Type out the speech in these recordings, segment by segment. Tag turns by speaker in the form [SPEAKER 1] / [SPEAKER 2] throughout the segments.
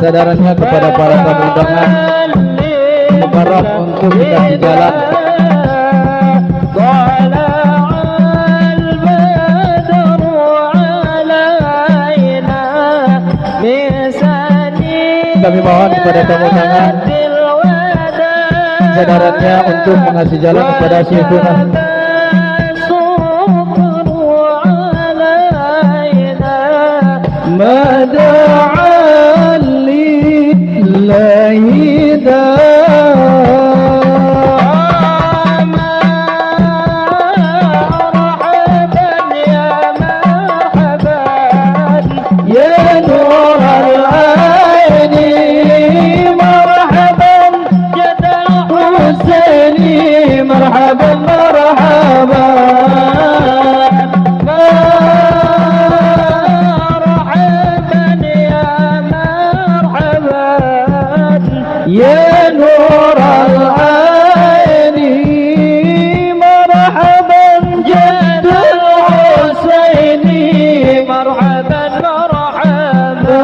[SPEAKER 1] Kesadarannya kepada para tamu undangan mukarram untuk dikasih jalan. Kami mohon kepada tamu undangan kesadarannya untuk mengasih jalan kepada Syekhuna.
[SPEAKER 2] ما دعا لله داع
[SPEAKER 3] مرحبا يا مرحبا
[SPEAKER 2] يا نور العين
[SPEAKER 3] مرحبا جد
[SPEAKER 2] الحسين مرحبا مرحبا يا نور العين مرحبا جد الحسين
[SPEAKER 3] مرحبا مرحبا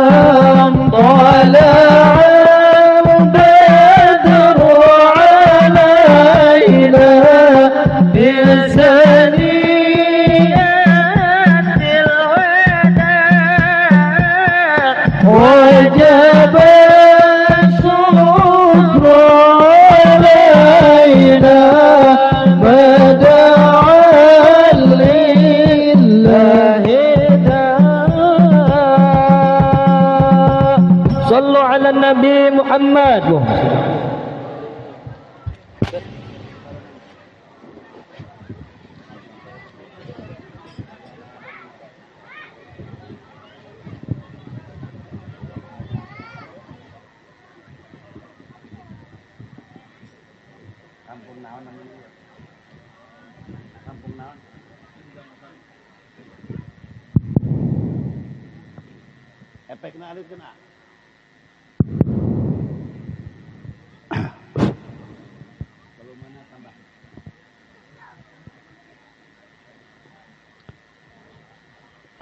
[SPEAKER 2] طلع البدر علينا
[SPEAKER 3] بثنيات الوداع
[SPEAKER 2] وجب الشكر علينا ما دعا لله
[SPEAKER 3] داع. صلوا على النبي محمد.
[SPEAKER 4] Kampung naon namanya? Kampung naon? Efekna alit kena. Volumena tambah.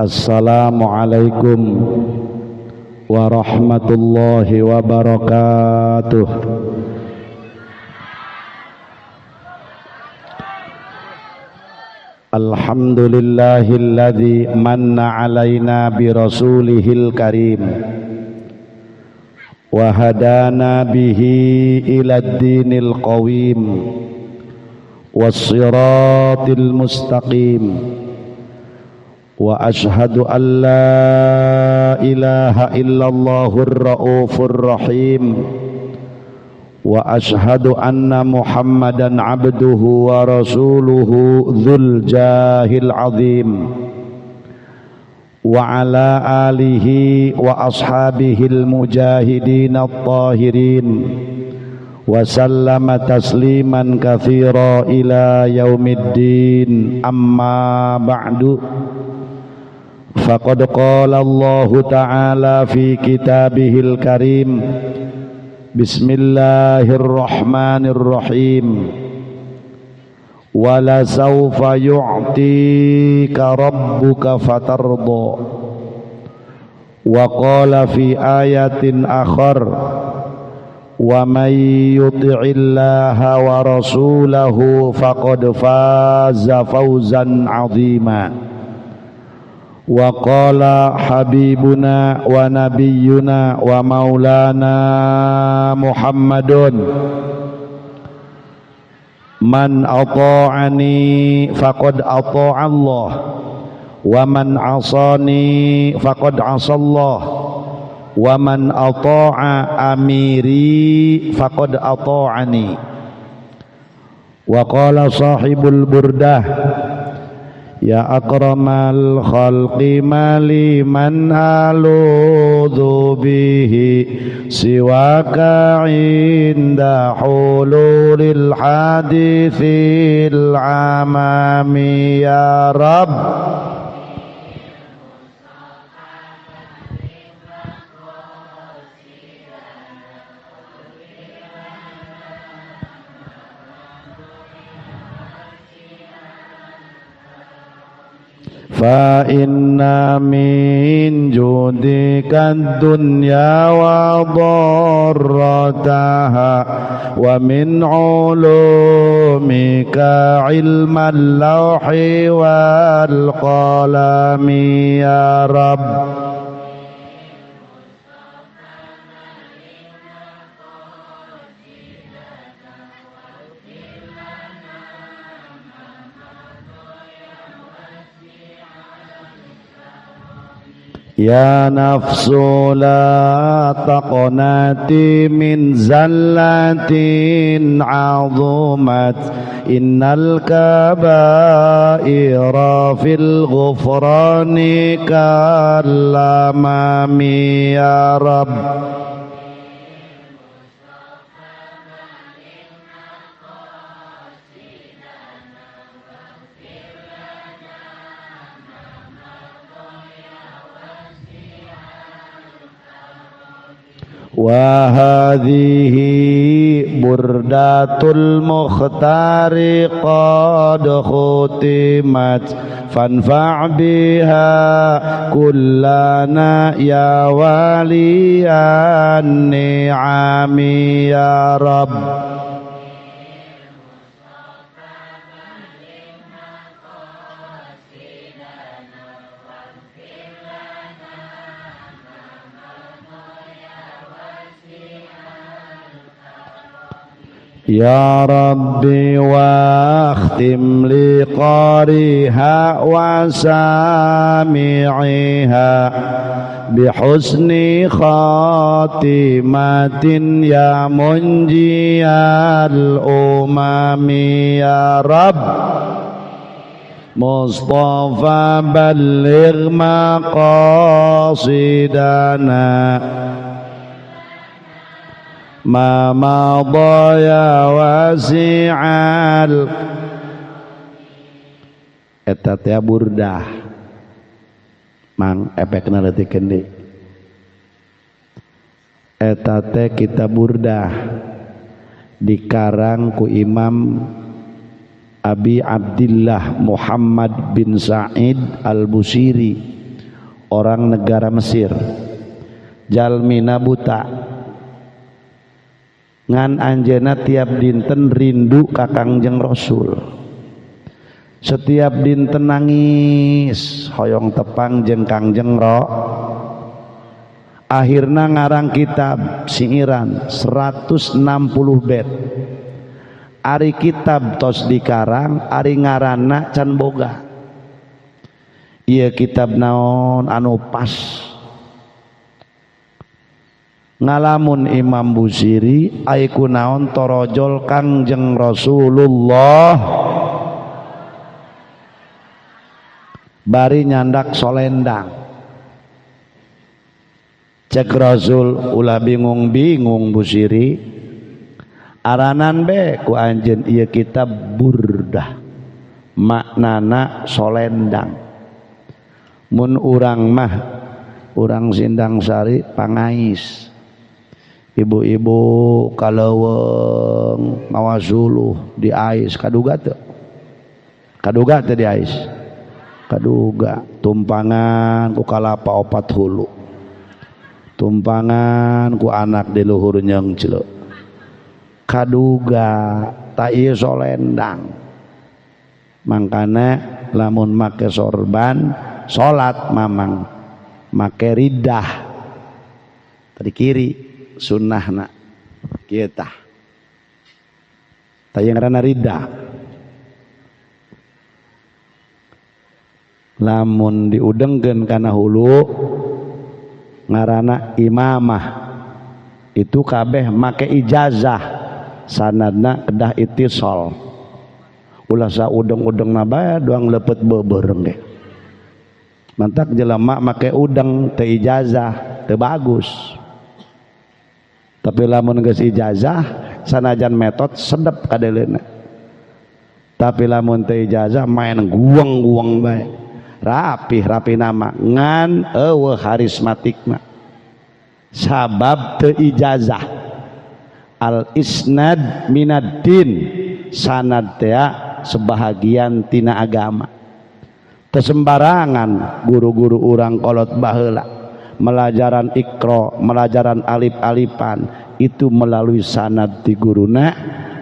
[SPEAKER 5] Assalamualaikum warahmatullahi wabarakatuh. Alhamdulillahilladzi manna alaina bi rasulihil karim wa hadana bihi ila dinil qawim was siratil mustaqim wa ashhadu an la ilaha illallahur raufur rahim wa ashhadu anna muhammadan abduhu wa rasuluhu dzul jahil azim wa ala alihi wa ashabihil mujahidin at-tahirin wa sallama tasliman katsira ila yaumiddin. Amma ba'du, faqad qala Allahu ta'ala fi kitabihil karim. Bismillahirrahmanirrahim. Wala sawfa yu'tika rabbuka fatarda. Wa qala fi ayatin akhar, wa may yuti'illaha wa rasulahu faqad faza fawzan 'azima. Wa qala habibuna wa nabiyyuna wa maulana Muhammadun, man ata'ani faqad ata'a Allah wa man 'asani faqad 'asa Allah wa man ata'a amiri faqad ata'ani. Wa qala sahibul burdah, ya akramal khalqi mali man aludhu bihi siwaka inda hululil hadithil amami. Ya Rabb, Fa inna min judika dunya wa dharrataha wa min ulumika ilmal lawhi wal qalami ya Rabb. Ya nafsu la taqnati min zallatin azumat innal kabaira fil ghufrani kallamami ya Rabb. Wa hadhihi burdatul mukhtari qad khutimat fanfa' biha kullana ya waliyan ni'ami ya Rabb. Ya Rabbi wakhtim liqariha wa sami'iha bihusni khatimatin ya munjiyal umami ya Rabb. Mustafa balligh maqasidana ma madha ya wasi'al. Eta teh burdah mang efekna leutik deui. Eta teh kitab burdah dikarang ku Imam Abi Abdillah Muhammad bin Sa'id Al-Busiri, orang negara Mesir. Jalmina buta, ngan anjeuna tiap dinten rindu ka Kangjeng Rasul. Setiap dinten nangis hoyong tepang jeung Kangjeng Ro. Akhirna ngarang kitab siiran 160 bait. Ari kitab tos dikarang, ari ngaranna can boga. Ieu kitab naon anu pas ngalamun Imam Busiri ai kunaon torojol Kangjeng Rasulullah bari nyandak solendang. Cek Rasul ulah bingung-bingung Busiri, aranan be ku anjeun ieu kitab burdah maknana solendang. Mun urang mah urang Sindang Sari pangais, ibu-ibu kaleuweung mawa suluh diais kaduga teu? Kaduga teu diais? Kaduga. Tumpangan ku kalapa opat hulu, tumpangan ku anak di luhur nyeungceuk, kaduga. Ta ieu solendang. Mangkana lamun make sorban salat mamang make ridah tadi kiri sunnahna kieu tah. Tah yang ngaranna ridah. Lamun diudengkeun kana hulu ngaranna imamah. Itu kabeh make ijazah, sanadna kedah ittisal. Ulah saudeng-udengna bae doang lepet beubeureng ge. Mantak jelema make udeng teu ijazah teu bagus. Tapi lamun geus ijazah sanajan metod sedep kadeleuna. Tapi lamun teu ijazah main guang-guang bae. Rapih-rapih nama ngan eueuh karismatikna. Sabab teu ijazah. Al isnad minad din, sanad teh sebahagian tina agama. Teu sembarangan guru-guru urang kolot baheula melajaran Iqra, melajaran alif-alifan itu melalui sanad ti guruna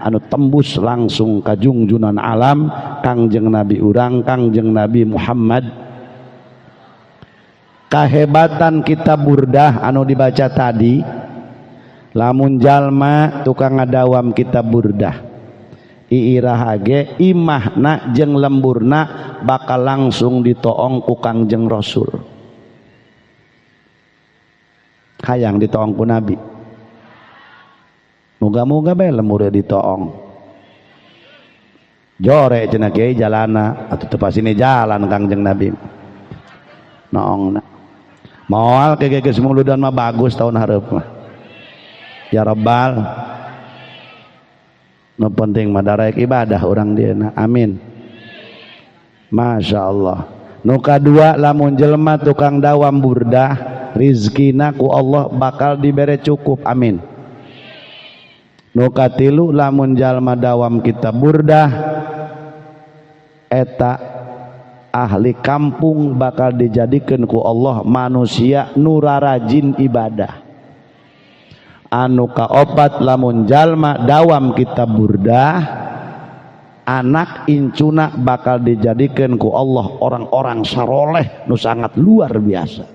[SPEAKER 5] anu tembus langsung ka jungjunan alam Kangjeng Nabi urang, Kangjeng Nabi Muhammad. Kahebatan kitab Burdah anu dibaca tadi, lamun jalma tukang ngadawam kitab Burdah iirah ge imahna jeung lemburna bakal langsung ditoong ku Kangjeng Rasul. Hayang ditoong ku Nabi, moga-moga bae lemburna ditoong. Jore cenah kiai jalana atuh teu pasini jalan Kangjeng Nabi noongna. Moal ke geus muludan mah bagus tahun hareup mah. Ya Rabbal. Nu penting mah daraek ibadah urang dieuna. Amin. Masya Allah. Nu kadua lamun jelema tukang dawam burdah, rizkina ku Allah bakal dibere cukup. Amin. Nu katilu lamun jalma dawam kitab burdah, eta ahli kampung bakal dijadikan ku Allah manusia nu rarajin ibadah. Anu kaopat lamun jalma dawam kitab burdah, anak incuna bakal dijadikan ku Allah orang-orang saroleh nu sangat luar biasa.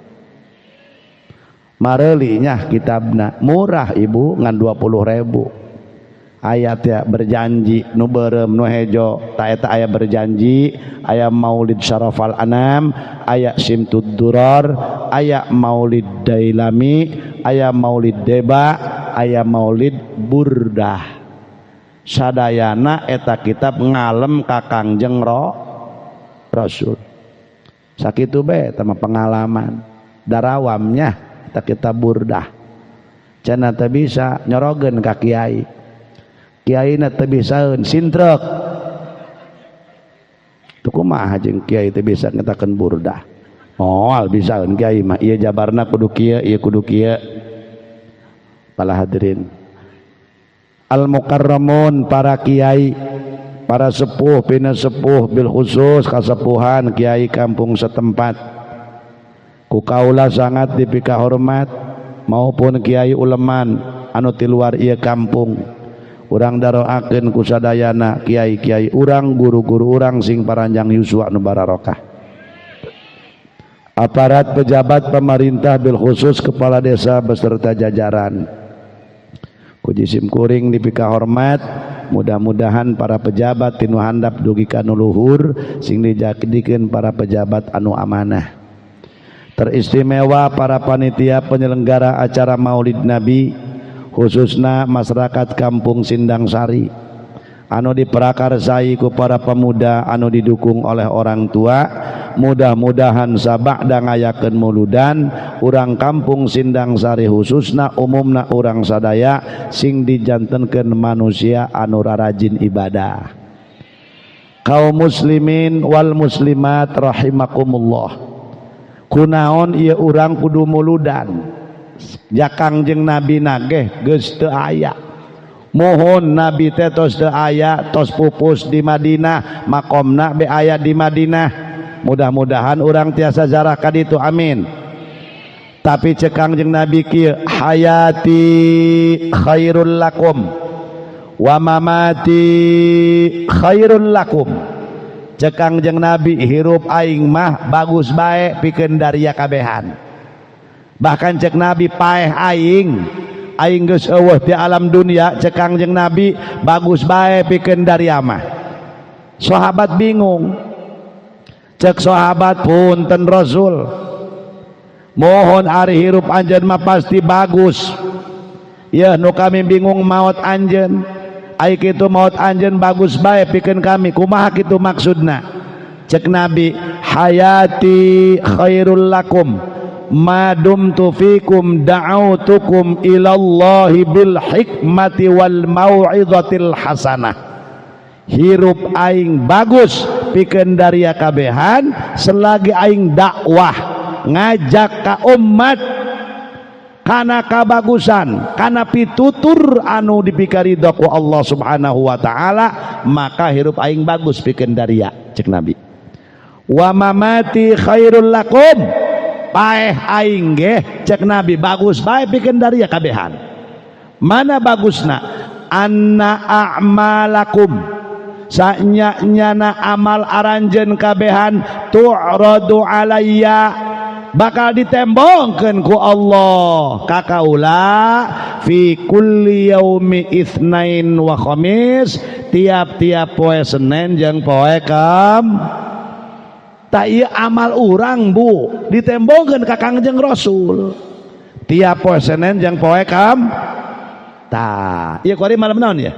[SPEAKER 5] Marelinya kitabna murah ibu ngan 20.000. Ayat ya berjanji nu beureum nu hejo ta eta aya berjanji, aya Maulid Syarafal Anam, aya Simtud Durar, aya Maulid Dailami, aya Maulid Deba, aya Maulid Burdah. Sadayana eta kitab ngalem ka Kangjeng Rasul. Sakitu bae eta mah pengalaman darawamnya eta kitab Burdah. Cenah teu bisa nyorogeun ka kiai. Kiai na teu bisaeun sintrek. Tuh kumaha jeung kiai teu bisa ngetakeun burdah. Moal bisaeun kiai mah, ieu jabarna kudu kieu, ieu kudu kieu. Para hadirin al mukarramun, para kiai, para sepuh, pina sepuh bil khusus kasepuhan kiai kampung setempat. Ku kaula sangat dipika hormat maupun kiai uleman anu ti luar ieu kampung. Urang daroakeun ku sadayana kiai-kiai urang, guru-guru urang sing paranjang yuswa nu bararokah. Aparat pejabat pemerintah bil khusus kepala desa beserta jajaran. Ku jisim kuring dipika hormat, mudah-mudahan para pejabat tinu handap dugi ka nu luhur sing dijadikeun para pejabat anu amanah. Teristimewa para panitia penyelenggara acara Maulid Nabi, khususna masyarakat kampung Sindang Sari anu diprakarsai ku para pemuda anu didukung oleh orang tua. Mudah-mudahan sabada ngayakeun muludan urang kampung Sindang Sari khususna umumna urang sadaya sing dijantenkeun manusia anu rarajin ibadah. Kaum muslimin wal muslimat rahimakumullah, kunaon ieu urang kudu muludan? Ja Kangjeng Nabi nageh geus teu aya. Mohon Nabi teh tos teu aya, tos pupus di Madinah, makomna be aya di Madinah. Mudah-mudahan urang tiasa zarah ka ditu, amin. Tapi cek Kangjeng Nabi kieu, hayati khairul lakum wa mamati khairul lakum. Cek Kangjeng Nabi hirup aing mah bagus bae pikeun daria kabehan. Bahkan cek Nabi paeh aing, aing geus eueuh di alam dunia, cek Kangjeng Nabi bagus bae pikeun daria mah. Sahabat bingung. Cek sahabat, punten Rasul, mohon ari hirup anjeun mah pasti bagus. Ya nu kami bingung maot anjeun. Ai kitu maot anjeun bagus bae pikeun kami. Kumaha kitu maksudna? Cek Nabi, hayati khairul lakum ma dumtu fikum da'autukum ilallahi bil hikmati wal mau'izatil hasanah. Hirup aing bagus pikeun daria kabehan selagi aing dakwah ngajak ka umat kana kabagusan, kana pitutur anu dipikaridho ku Allah Subhanahu wa taala, maka hirup aing bagus pikeun daria, cek Nabi. Wa mamati khairul lakum, paeh aing ge cek Nabi bagus bae pikeun dari ya kabehan. Mana bagusna? Anna a'malakum, sanya-nyana amal aranjeun kabehan tu'radu alayya, bakal ditembongkeun ku Allah ka kaula fi kulli yaumi itsnain wa khamis, tiap-tiap poe Senin jeung poe Kam. Tak ieu amal urang bu ditembongkeun ka Kangjeng Rasul tiap poe Senin jeung poe Kam. Tah ieu kuari malam naon ya?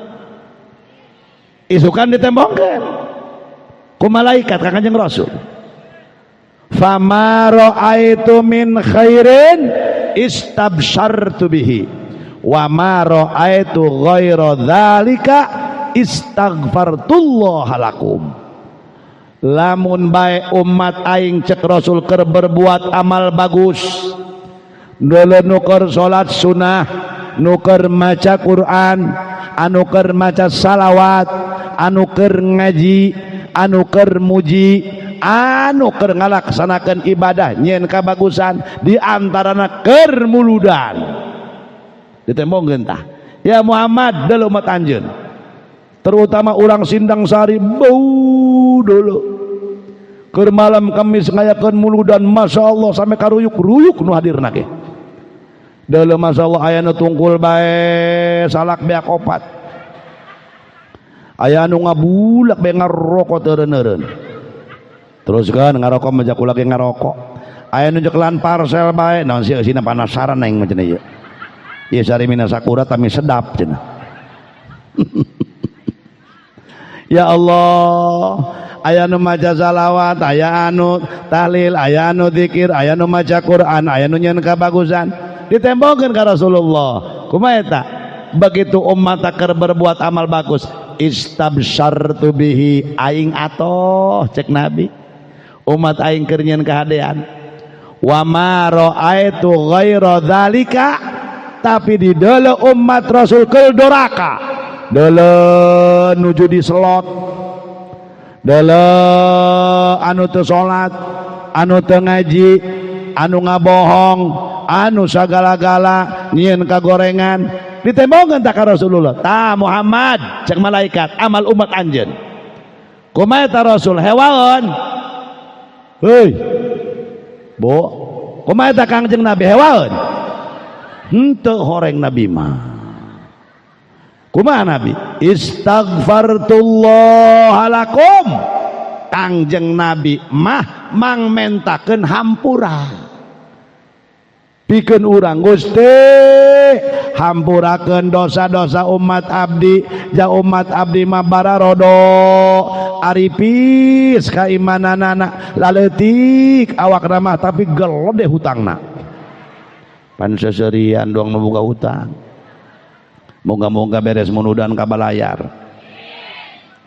[SPEAKER 5] Isukan ditembongkeun ku malaikat ka Kangjeng Rasul. Fama ra'aitu min khairin istabsyartu bihi wa ma ra'aitu ghaira dzalika istaghfartullah lakum. Lamun bae umat aing cek Rasul keur berbuat amal bagus, dulu nuker salat sunah, nuker maca Quran, anu keur maca salawat, anu keur ngaji, anu keur muji, anu keur ngalaksanakeun ibadah nyeun kabagusan, di antarana keur muludan. Ditembongkeun tah ya Muhammad deuleu umat anjeun, terutama urang Sindang Sari bau dulu keur malam Kamis ngayakeun muludan, Masya Allah sampai karuyuk-ruyuk nu hadirna ge. Deuleu Masya Allah aya nu tungkul bae salak beak opat, aya nu ngabulak bae ngarokok teureun-eureun. Terus kan ngarokok mah jaku lagi ngarokok, aya nu jekelan parcel bae naon sih eusina panasaran aing mah cenah ieu. Ieu sari mina sakura tami sedap cenah. Ya Allah, aya nu maca salawat, aya anu tahlil, aya anu zikir, aya nu maca Quran, aya nu nyeun kabagusan, ditembongkeun ka Rasulullah. Kumaha eta? Begitu umat keur berbuat amal bagus, istabsyartu bihi, aing atoh cek Nabi, umat aing keur nyeun kahadean. Wa ma ra'aitu ghaira dzalika, tapi di deuleu umat Rasul keur doraka, deuleu nuju di selot, deuleu anu teu salat, anu teu ngaji, anu ngabohong, anu sagala-gala nyieun kagorengan, ditembongkeun tak ka Rasulullah. Ta Muhammad cek malaikat amal umat anjeun. Kumaha eta Rasul hewaeun? Heuy. Bu, kumaha eta Kangjeng Nabi hewaeun? Henteu horeng Nabi mah. Kumaha Nabi? Istaghfartullah lakum. Kangjeng Nabi mah mangmentakeun hampura. Pikeun urang Gusti hampurakeun dosa-dosa umat abdi, ja umat abdi mah bararodo aripis kaimananana laleutik awakna mah tapi gelede hutangna. Pan seserian doang nu boga hutang. Moga-moga beres munudan kabalayar.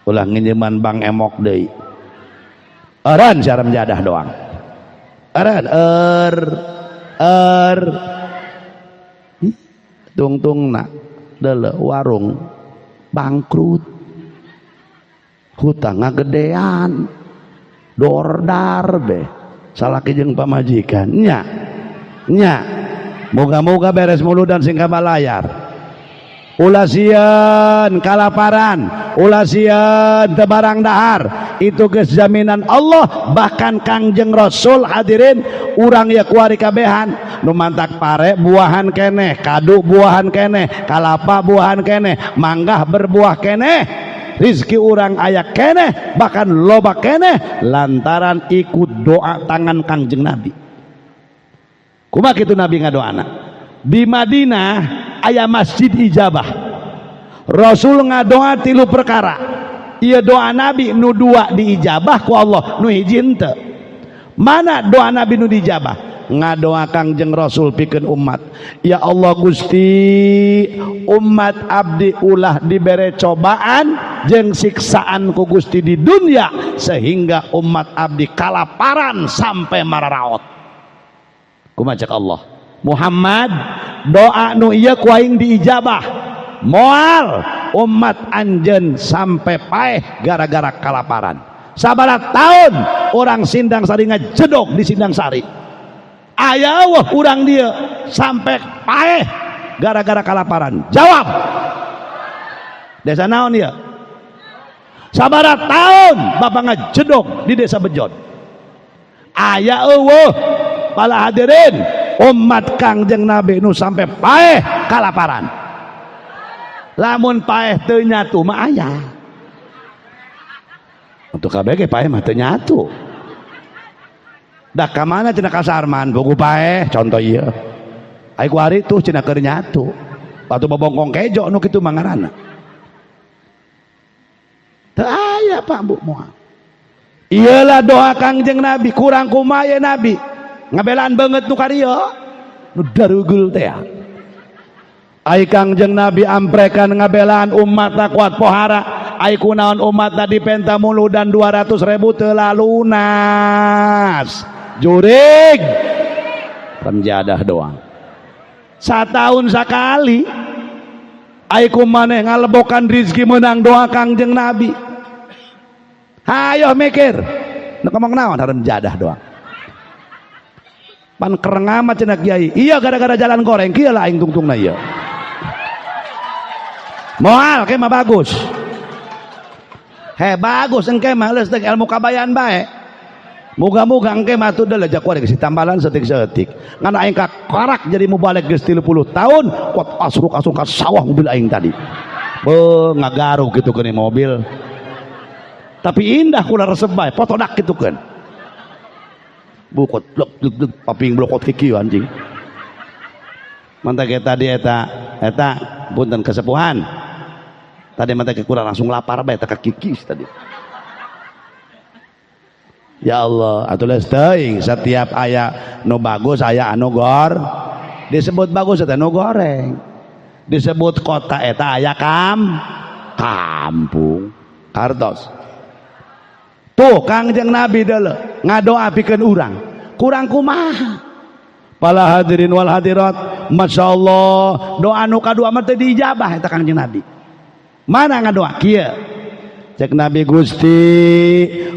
[SPEAKER 5] Ulah nginjeman bank emok deui. Eureun saram jadah doang. Eureun er er tungtungna deuleu warung bangkrut, hutang ngagedean, dordar be salaki jeung pamajikan nya nya. Moga-moga beres muludan sing kabalayar. Ulah sieun kalaparan, ulah sieun teu barang dahar, itu geus jaminan Allah. Bahkan Kangjeng Rasul hadirin urang ya kuari kabehan nu mantak pare buahan keneh, kadu buahan keneh, kalapa buahan keneh, manggah berbuah keneh, rizki urang aya keneh, bahkan loba keneh lantaran ikut doa tangan Kangjeng Nabi. Kumaha kitu Nabi ngadoana? Di Madinah aya masjid ijabah. Rasul ngadoa tilu perkara. Ieu doa Nabi nu dua diijabah ku Allah, nu hiji henteu. Mana doa Nabi nu diijabah? Ngadoa Kangjeng Rasul pikeun umat. Ya Allah Gusti, umat abdi ulah dibere cobaan jeung siksaan ku Gusti di dunia sehingga umat abdi kalaparan sampai mararaot. Kumaha cek Allah? Muhammad, doa nu ieu ku aing diijabah. Moal umat anjeun sampai paeh gara-gara kalaparan. Sabaraha tahun orang Sindang Sari ngajedog di Sindang Sari. Aya wah urang dia sampai paeh gara-gara kalaparan. Jawab. Desa naon ya? Sabaraha tahun bapak ngajedog di desa Bejon. Aya eueuh para hadirin umat Kangjeng Nabi nu sampai paeh kalaparan. Lamun paeh teu nyatu mah aya. Untuk KBG paeh mah teu nyatu. Dah ka mana cenah ka Sarman buku paeh contoh ieu. Ai ku ari tuh cenah keur nyatu. Batu bobongkong kejo nu kitu mah ngaranna. Teu aya Pak Bu moal. Iyalah doa Kangjeng Nabi kurang kumaha ye Nabi. Ngabelaan banget nu karieu nu darugul teh. Ai Kangjeng Nabi amprekan ngabelaan umat kuat pohara. Ai kunaon umat tadi penta muludan 200.000 teu lalunas. Jurig penjadah doang. Satahun sakali ai kumaneh ngalebokan rizki menang doa Kangjeng Nabi. Hayo mikir nu ngomong naon hareun jadah doang. Pan kereng amat cenah kiai. Iya gara-gara jalan goreng kieu lah aing tungtungna ieu. Moal ke mah bagus. He bagus engke mah leus teh ilmu kabayan bae. Moga-moga engke mah atuh deuleu jak kuari geus tambalan setik-setik. Ngan aing ka karak jadi mubalig geus 30 tahun kuat asruk-asruk ka sawah mobil aing tadi. Beuh ngagaruk kitu keun mobil. Tapi indah kula resep bae potodak kitu keun. Bukot blok blok blok paping blokot kikieu anjing. Mantap kita tadi eta eta punten kesepuhan. Tadi mantap kurang langsung lapar bae teka kikis tadi. Ya Allah, atuh leus teuing setiap aya nu bagus aya anu gor. Disebut bagus eta nu goreng. Disebut kota eta aya kampung. Kartos. Tuh Kangjeng Nabi deuleu ngadoa pikeun urang. Kurang kumaha? Para hadirin wal hadirat, Masya Allah, doa nu kadua mah teu diijabah eta Kangjeng Nabi. Mana ngadoa kieu? Cek Nabi Gusti,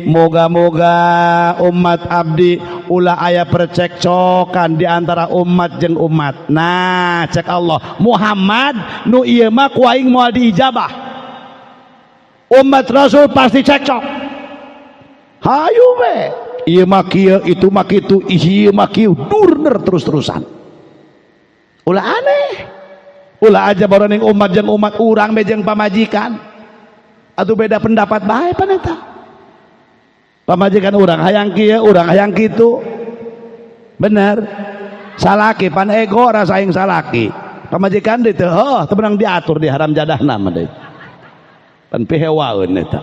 [SPEAKER 5] moga-moga umat abdi ulah aya percekcokan di antara umat jeung umat. Nah, cek Allah, Muhammad nu ieu mah ku aing moal diijabah. Umat Rasul pasti cekcok. Hayu we, ieu mah kieu, itu mah kitu, ieu mah kieu, durner terus-terusan. Ulah aneh. Ulah aja baroning umat jeung umat urang be jeung pamajikan. Atuh beda pendapat bae pan eta. Pamajikan urang hayang kieu, urang hayang kitu. Bener. Salaki pan ego rasa aing salaki. Pamajikan deui teu heuh teu meunang diatur di haram jadahna mah deui. Pan pihewaeun eta.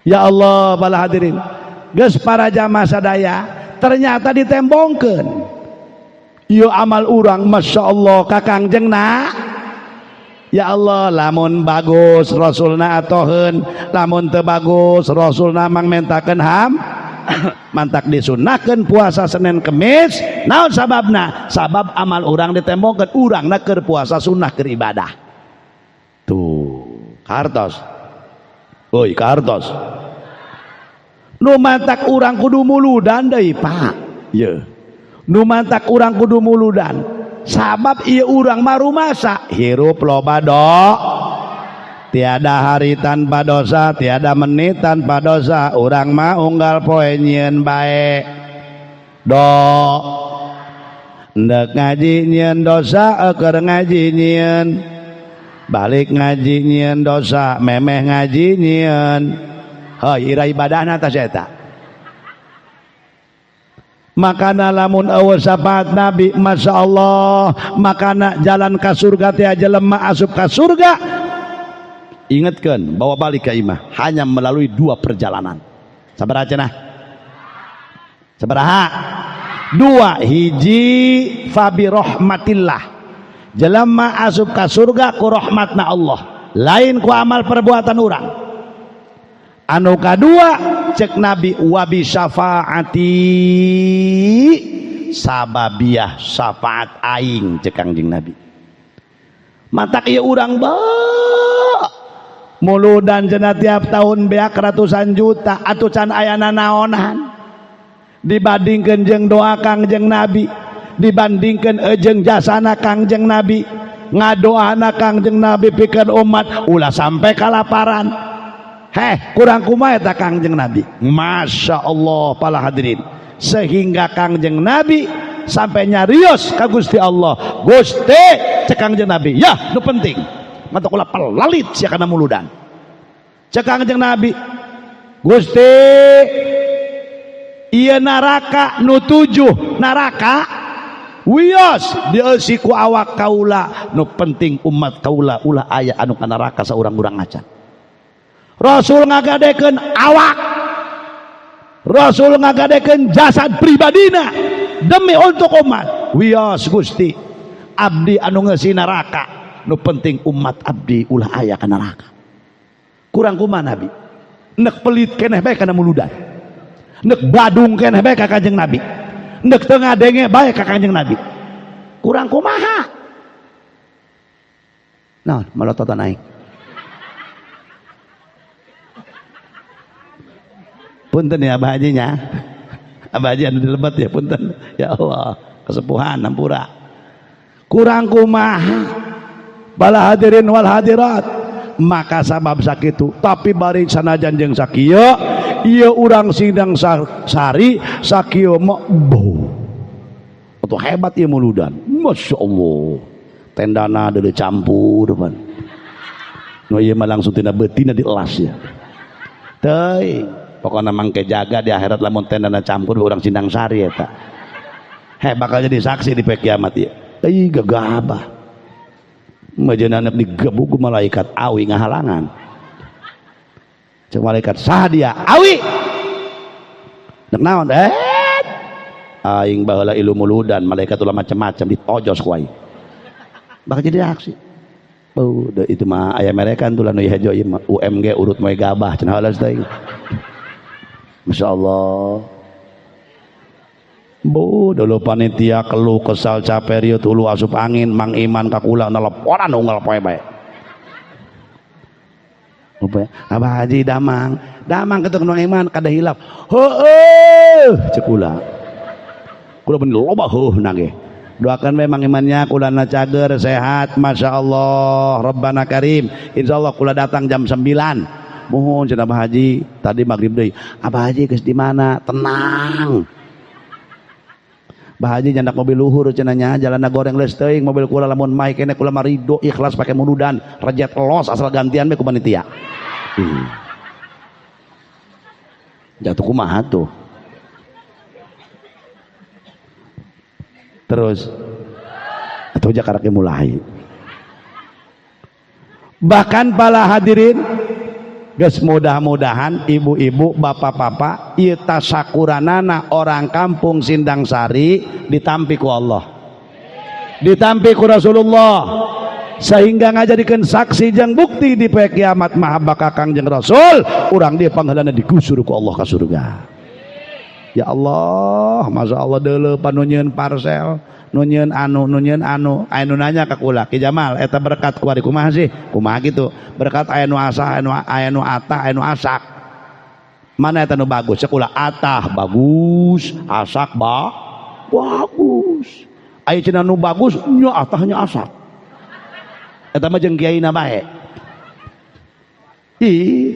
[SPEAKER 5] Ya Allah bala hadirin. Geus para jamaah sadaya ternyata ditembongkeun. Ieu amal urang Masya Allah ka Kangjeng na. Ya Allah lamun bagus Rasulna atoheun, lamun teu bagus Rasulna mangmentakeun ham mantak disunahkeun puasa Senin Kemis. Naon sababna? Sabab amal urang ditembongkeun, urangna keur puasa sunnah keur ibadah. Tuh, kartos. Oi, kartos. Nu mantak urang kudu muludan deui, Pak. Ye. Nu mantak urang kudu muludan. Sabab ieu urang mah rumasa hirup loba do. Tiada hari tanpa dosa, tiada menit tanpa dosa. Urang mah unggal poe nyieun bae do. Ndek ngaji nyieun dosa, keur ngaji nyieun. Balik ngaji nyieun dosa, memeh ngaji nyieun. Heuh, ira ibadahna tah eta. Makana lamun eueuh syafaat Nabi, Masya Allah, makana jalan ka surga teh jelema asup ka surga. Ingatkeun, bawa balik ka imah hanya melalui dua perjalanan. Sabaraha cenah? Sabaraha? Dua, hiji fabi rahmatillah. Jelema asup ka surga ku rahmatna Allah, lain ku amal perbuatan urang. Anu kadua cek Nabi wabi syafaati sababiyah syafaat aing cek Kangjeng Nabi. Matak ieu urang ba Muludan cenah tiap tahun beak ratusan juta atuh can aya nanaonan. Dibandingkeun jeung doa Kangjeng Nabi, dibandingkeun jeung jasana Kangjeng Nabi, ngadoana Kangjeng Nabi pikeun umat ulah sampai kalaparan. Heh, kurang kumaha eta Kangjeng Nabi. Masya Allah para hadirin. Sehingga Kangjeng Nabi sampai nyarios ka Gusti Allah. Gusti cek Kangjeng Nabi, ya nu penting. Mata kula pelalit sia kana muludan. Cek Kangjeng Nabi, Gusti ieu neraka nu 7 neraka wios dieusi ku awak kaula, nu penting umat kaula ulah aya anu ka neraka saurang-urang acan. Rasul ngagadekeun awak, Rasul ngagadekeun jasad pribadina demi untuk umat. Wios Gusti, abdi anu ngeusi neraka, nu penting umat abdi ulah aya ka neraka. Kurang kumaha Nabi? Nek pelit keneh bae kana muludan. Nek badung keneh bae ka Kanjeng Nabi. Nek teu ngadenge bae ka Kanjeng Nabi. Kurang kumaha? Nah, malototan aing. Punten ya Abah Haji-nya. Abah Haji anu dilebat ya punten. Ya Allah, kesepuhan hampura. Kurang kumaha? Bala hadirin wal hadirat. Maka sabab sakitu, tapi bari sanajan jeung sakieu, ieu urang Sindang Sari sakieu mah bau. Atuh hebat ieu muludan. Masya Allah. Tendana deuleu campur depan. Nu ieu mah langsung tina beutina dielas ya. Teuing. Pokoknya mangke jaga di akhirat lamun tendana campur urang Sindang Sari eta. Heh bakal jadi saksi di poe kiamat ieu. Euy gagabah. Majeuna anak digebuk ku malaikat awi ngahalangan. Cek malaikat saha dia? Awi. Nek naon? Aing baheula ilu muludan malaikat ulah macam-macam ditojos ku aing. Bakal jadi saksi. Oh, itu mah aya merekan tuh nu hejo ieu mah UMG urut moe gabah cenah halus teuing. Masya Allah. Bu, dulu panitia keluh kesal capek riut hulu asup angin Mang Iman kakula neleponan unggal poe bae. Abah Haji damang, damang ketuk Mang Iman kada hilap. Heueuh cek kula. Kula beun loba heuh nage. Doakan we Mang Imannya kulana cager sehat, Masya Allah, Rabbana Karim. Insyaallah kula datang jam 9. Mohon cenah Abah Haji, tadi maghrib deui. Abah Haji geus di mana? Tenang. Abah Haji nyandak mobil luhur cenah nya, jalanna goreng leus teuing mobil kula lamun mai keneh kula mah ridho ikhlas pake muludan, rejet los asal gantian we ku panitia. Jatuh kumaha tuh. Terus atau jakarake mulai. Bahkan para hadirin geus mudah-mudahan ibu-ibu, bapak-bapak ieu tasakuranana orang kampung Sindang Sari ditampi ku Allah, ditampi ku Rasulullah, sehingga ngajadikeun saksi jeung bukti di poe kiamat mahabbah ka Kangjeng Rasul, urang dieu pangheulana digusur ku Allah ka surga. Ya Allah, Masya Allah deuleu panunyeun parcel, nunyeun anu, aya nu nanya ka kula, Ki Jamal, eta berkat kuari kumaha sih? Kumaha gitu? Berkat aya nu asah, aya nu atah, aya nu asak. Mana eta nu bagus? Cek kula atah bagus, asak ba bagus. Aya cenah nu bagus, nya atahnya asak. Eta mah jeung kiaina bae. Ih.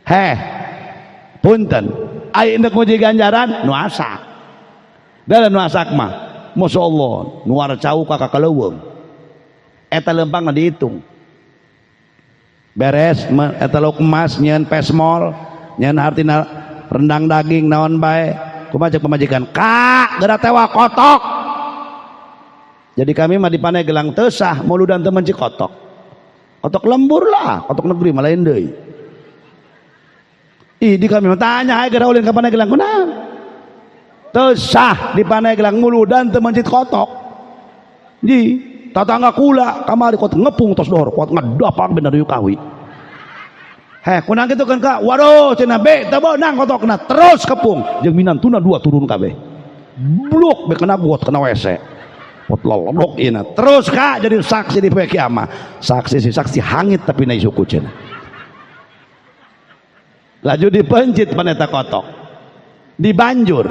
[SPEAKER 5] Heh. Punten. Aya endek muji ganjaran nu asak. Da nu asak mah Masya Allah nuar cau ka kakaleuweung. Eta lempang mah dihitung. Beres eta lauk emas nyeun pesmol, nyeun hartina rendang daging naon bae. Kumaha cek pamajikan? Kak, geura tewa kotok. Jadi kami mah di Pandeglang teu sah muludan teu menci kotok. Kotok lembur lah, kotok negeri mah lain deui. Ih, di kami mah tanya hae geura ulin ka Pandeglang kunaon? Teu sah di Pandeglang muludan teu mencit kotok. Ji, tatangga kula kamari kot ngepung tos dohor, kot ngedapak bener yuk kawi. Heh, kunang kitu kan ka? Waduh, cenah be teu beunang kotokna, terus kepung. Jeung minantuna dua turun kabeh. Bluk be kena got kena WC. Pot lolodok ina. Terus kak jadi saksi di poe kiamat. Saksi si saksi hangit tapi na suku cenah. Laju dipencit paneta kotok. Dibanjur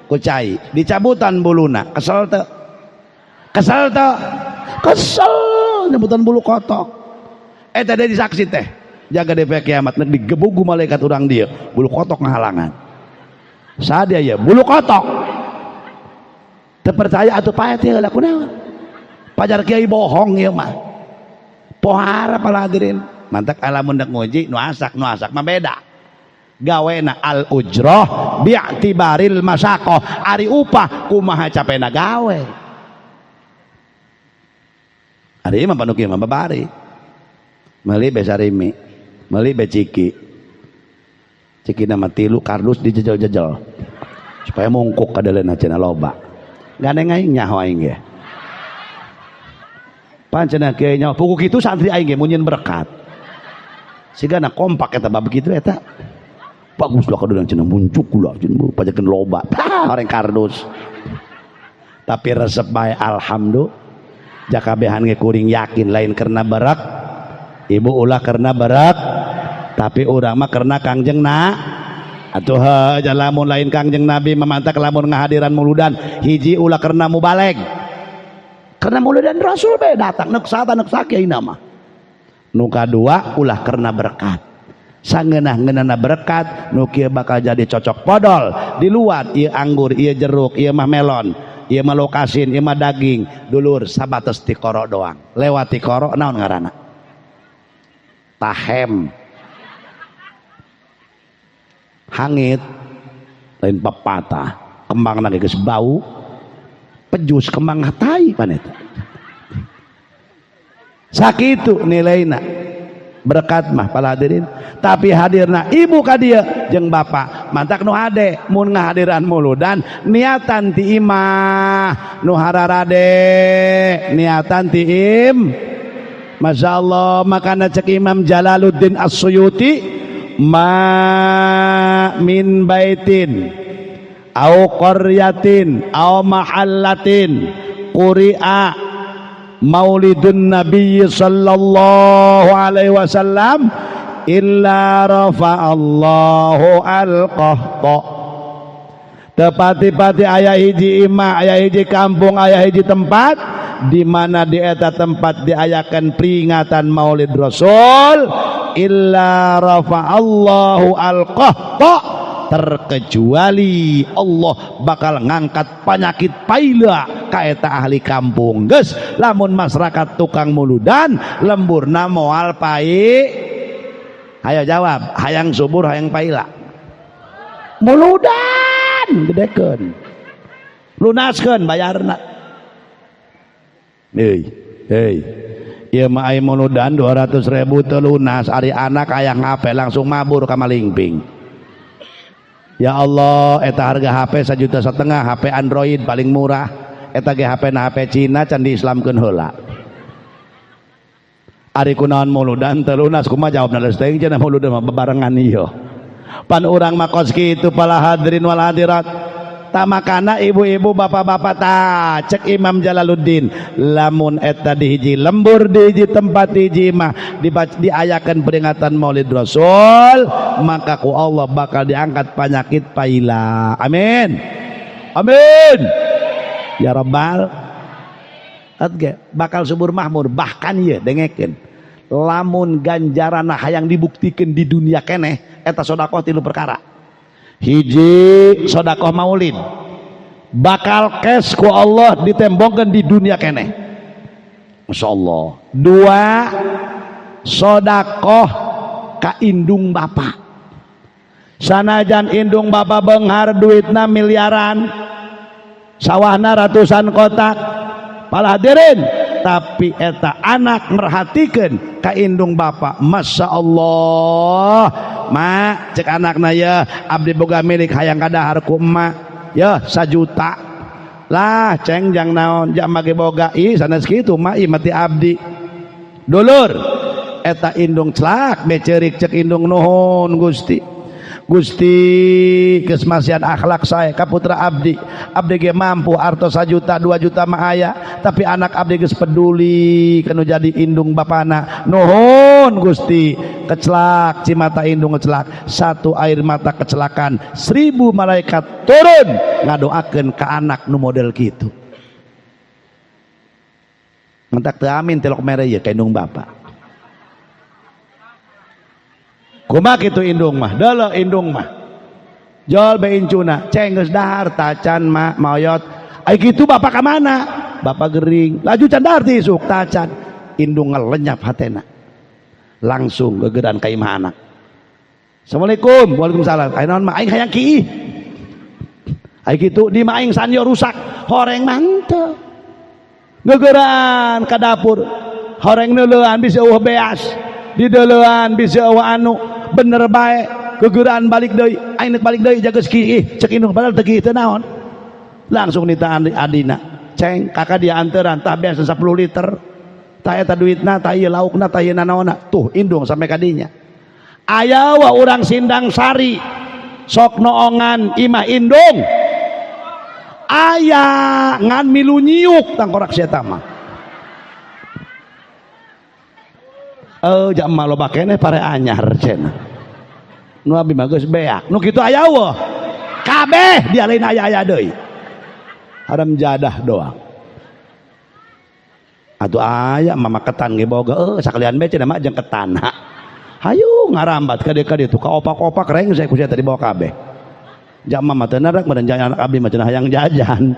[SPEAKER 5] ku cai, dicabutan buluna. Kesel teu? Kesel teu? Kesel nyebutan bulu kotok. Eta deui saksi teh. Jaga di poe kiamat nek digebugu malaikat urang dieu, bulu kotok ngahalangan. Sadia ya bulu kotok. Terpercaya atau paet ya laku naon. Pajar kiai bohong ieu mah. Pohara para hadirin. Mantak alamun dek nguji nu asak mah beda. Gawena al ujroh bi'tibaril masaqoh. Ari upah kumaha capena gawe. Ari mah panu kieu mah babari. Meuli be sarimi, meuli be ciki. Ciki nama tilu kardus dijejel-jejel supaya mungkuk kadeleuna cenah loba. Gandeng aing nyaho aing ge. Pan cenah kieu nyaho puku kitu santri aing ge mun nyeun berkat. Sigana kompak eta bab kitu eta. Bagus lah kadeuleun cenah muncuk lah cenah pajakeun loba. Orang kardus. Tapi resep bae alhamdulillah. Jakabehan ge kuring yakin lain karena berak. Ibu ulah karena berak. Tapi urang mah karena Kangjeng na atuh heuh lamun lain Kangjeng Nabi memantak lamun ngahadiran muludan hiji ulah karena mubaleg. Karena muludan Rasul bae datang nek sata nek sakieu mah. Nu kadua ulah karena berkat. Sangeunah-ngeunahna berkat nu kieu bakal jadi cocok podol di luar ieu anggur, ieu jeruk, ieu mah melon, ieu mah lokasin, ieu mah daging. Dulur sabates ti koro doang. Lewat ti koro naon ngaranna? Tahem. Hangit lain pepatah kembang lagi geus bau pejus kembang tai pan eta sakitu nilaina berkat mah para hadirin. Tapi hadirna ibu ka dieu jeung bapak mantak nu hade mun ngahadiran muludan niatan ti imah nu hararade niatan ti im. Masyaallah makana cek Imam Jalaluddin As-Suyuti ma min baitin au qaryatin au mahallatin quri'a maulidun nabiy sallallahu alaihi wasallam illa rafa'allahu al-qahta. Tepati-pati aya hiji imah, aya hiji kampung, aya hiji tempat di mana di eta tempat diayakan peringatan Maulid Rasul illa rafa'allahu al-qahta, terkecuali Allah bakal ngangkat penyakit paila ka eta ahli kampung. Geus lamun masyarakat tukang muludan lemburna moal pai. Ayo jawab, hayang subur hayang paila. Muludan gedekeun. Lunaskeun bayarna. Hei, hei. Ieu mah aya muludan 200.000 teu lunas, ari anak hayang HP langsung mabur ka malingping. Ya Allah, eta harga HP 1,5 juta, HP Android paling murah. Eta ge HP na HP Cina can diislamkeun heula. Ari kunaon muludan teu lunas kumaha jawabna geus teuing cenah muludan mah bebarengan ieu. Pan urang mah kos kitu pala hadirin wal hadirat. Tamakana ibu-ibu bapak-bapak ta cek Imam Jalaluddin lamun eta di hiji lembur di hiji tempat di hiji imah diayakan peringatan Maulid Rasul maka ku Allah bakal diangkat penyakit paila. Amin, amin ya rabbal atge bakal subur mahmur. Bahkan ieu dengekeun lamun ganjaran hayang dibuktikan di dunia keneh eta sedekah tilu perkara. Hiji sedekah maulid bakal cash ku Allah ditembongkeun di dunia keneh, masyaallah. Dua, sedekah ka indung bapak. Sanajan indung bapak beunghar duitna miliaran, sawahna ratusan kotak, pala hadirin, tapi eta anak merhatikeun ka indung bapak, masya Allah. Ma cek anakna ya abdi boga milik hayang kadahar ku emak ya 1 juta lah ceng jang naon jang make boga ih sanes kitu ma ih mati abdi dulur eta indung celak becerik cek indung nuhun Gusti. Gusti geus masihan akhlak sae ka putra abdi. Abdi ge mampu artos 1 juta 2 juta mah aya, tapi anak abdi geus peduli kanu jadi indung bapana. Nuhun Gusti, kecelak cimata indung kecelak, satu air mata kecelakan, 1000 malaikat turun ngadoakeun ka anak nu model kitu. Mentak teu amin tilok mere ieu ka indung bapa. Kumaha kitu indung mah, deuleu indung mah. Jol be incuna, ceng geus dahar tacan mah maoyot. Ai kitu bapak ka mana? Bapak gering. Laju can dahar ti isuk tacan. Indung ngelenyap hatena. Langsung gegeran ka imah anak. Assalamualaikum, waalaikumsalam. Ai naon mah aing hayang kiih. Ai kitu di mah aing sanyo rusak, horeng mah henteu. Gegeran ka dapur, horeng neuleuan bisa eueuh beas. Dideleuan bisa eueuh anu bener bae gegeran balik deui aing nek balik deui jaga kiih cek indung padahal teu kiih teu naon. Langsung nitaan adina ceng kakak dia anteran tah beas 10 liter tah eta duitna tah ieu laukna tah ieu nanaonna tuh indung sampai ka dinya. Aya wa urang Sindang Sari sok noongan imah indung aya ngan milu nyiuk tangkorak sia mah. Jam loba keneh pare anyar cenah. Nu abi mah geus beak. Nu kitu aya eueuh. Kabeh dia lain aya-aya deui. Haram jadah doang. Atuh aya mama ketan ge boga sakalian bae cenah mah jeung ketan. Hayu ngarambat ka dieu ka ditu ka opak-opak rengsek ku sia tadi bawa kabeh. Jam mama teu narak meureun anak abdi mah cenah hayang jajan.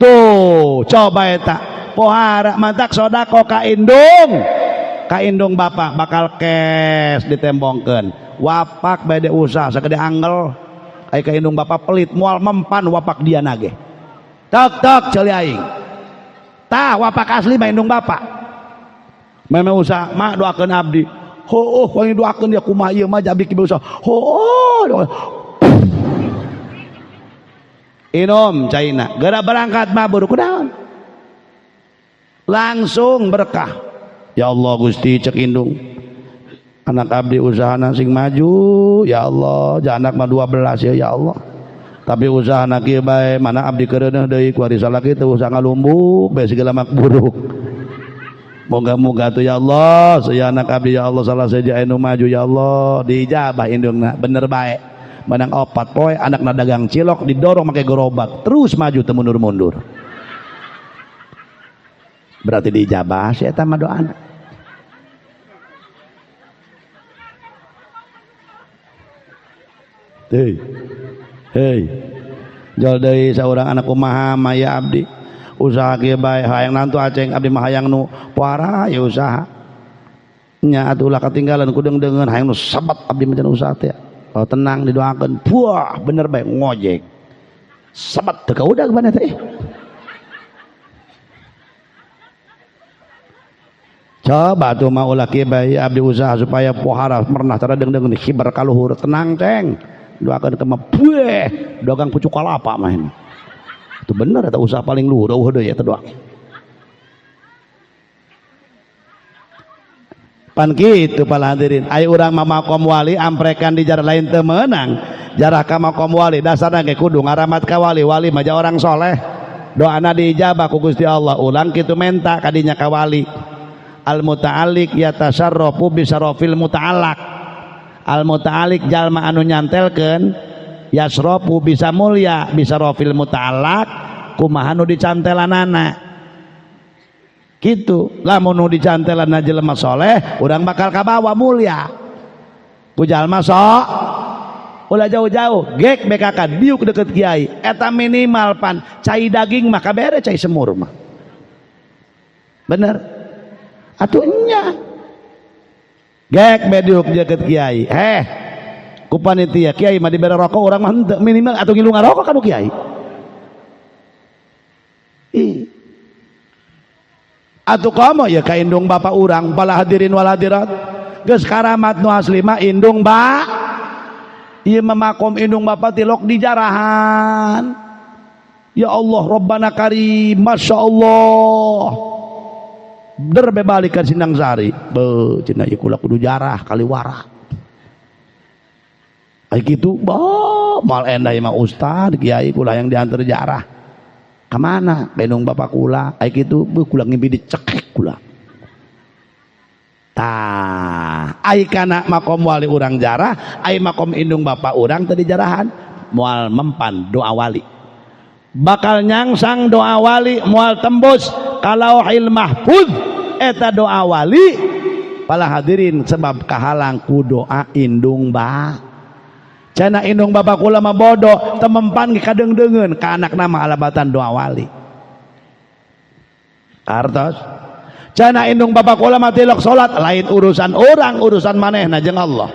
[SPEAKER 5] Tuh, coba eta. Pohara mantak sodako ka indung. Ka indung bapak bakal kes ditembongkeun. Wapak bade usaha sagede angel. Ai ka indung bapak pelit moal mempan wapak dia nage. Tok tok ceuli aing. Tah wapak asli mah indung bapak. Meme usaha mak doakeun abdi. Heueuh wangi doakeun dia kumaha ieu mah abdi kieu usaha. Heueuh. Inom caina. Geura berangkat mah buru kunaon? Langsung berkah. Ya Allah Gusti cek indung anak abdi usahana sing maju ya Allah ja anak mah 12 ya ya Allah tapi usahana kieu bae mana abdi keureuneuh deui ku ari salaki teu usah ngalumbuk bae segala mak buruk moga-moga tuh ya Allah saya anak abdi ya Allah salah saja anu maju ya Allah diijabah indungna bener bae menang 4 poe anakna dagang cilok didorong make gerobak terus maju teu mundur-mundur berarti diijabah si eta mah doana. Hei. Hei. Jol deui saurang anak kumaha maya abdi. Usaha kieu bae hayang nantu aceng abdi mah hayang nu puara ya usaha. Nya atuh ulah katinggalan ku deung-deungeun hayang nu sabat abdi mah usaha teh. Oh tenang didoakeun. Buah bener bae ngojek. Sabat teu kaudag maneh teh. Coba tuh mau laki bayi abdi usaha supaya pohara pernah cara deng-deng hibar kaluhur tenang ceng doakan ke mah bueh dagang pucuk kalapa mah itu bener atau usaha paling luhur eueuh deui eta doa pan kitu pala hadirin ai urang mah makom wali amprekan di jarak lain teu meunang jarah ka makom wali dasarna ge kudu ngaramat ka wali wali mah orang soleh doana diijabah ku Gusti Allah ulang kitu menta kadinya ka wali. Al muta'alliq yatasarrafu bi sarafil muta'allaq. Al muta'alliq jalma anu nyantelkeun yasrafu bisa mulya bi sarafil muta'allaq kumaha nu dicantelanana. Kitu lamun nu dicantelanna jelema soleh urang bakal kabawa mulya. Ku jalma sok ulah jauh-jauh gek BKK diuk deket kiai eta minimal pan cai daging mah kabere cai semur mah. Bener? Atuh nya gek bediuk deket kiai heh ku panitia kiai mah dibere rokok urang mah henteu minimal atuh ngilu ngarokok ka nu kiai. Ih atuh komo ya ka indung bapak urang pala hadirin wal hadirat geus karamat nu asli mah indung ba ieu mah makom indung bapak tilok di jarahan. Ya Allah Rabbana karim Masya Allah der balik ka Sindang Sari be cenah ieu kula kudu jarah kaliwara. Ai kitu bah moal endah mah ustad kiai kula yang diantar jarah. Ka mana? Ka indung bapak kula. Ai kitu beuh kula ngimpi dicekek kula. Tah, ai kana makom wali urang jarah, ai makom indung bapak urang teu dijarahan, moal mempan doa wali. Bakal nyangsang doa wali moal tembus ka lauhil mahfuz eta doa wali para hadirin sebab kahalang ku doa indung ba. Cenah indung bapak kula mah bodoh, teu mempan ge kadeungdeungeun ka anakna mah alabatan doa wali. Kartos cenah indung bapak kula mah tilok salat lain urusan orang, urusan manehna jeung Allah.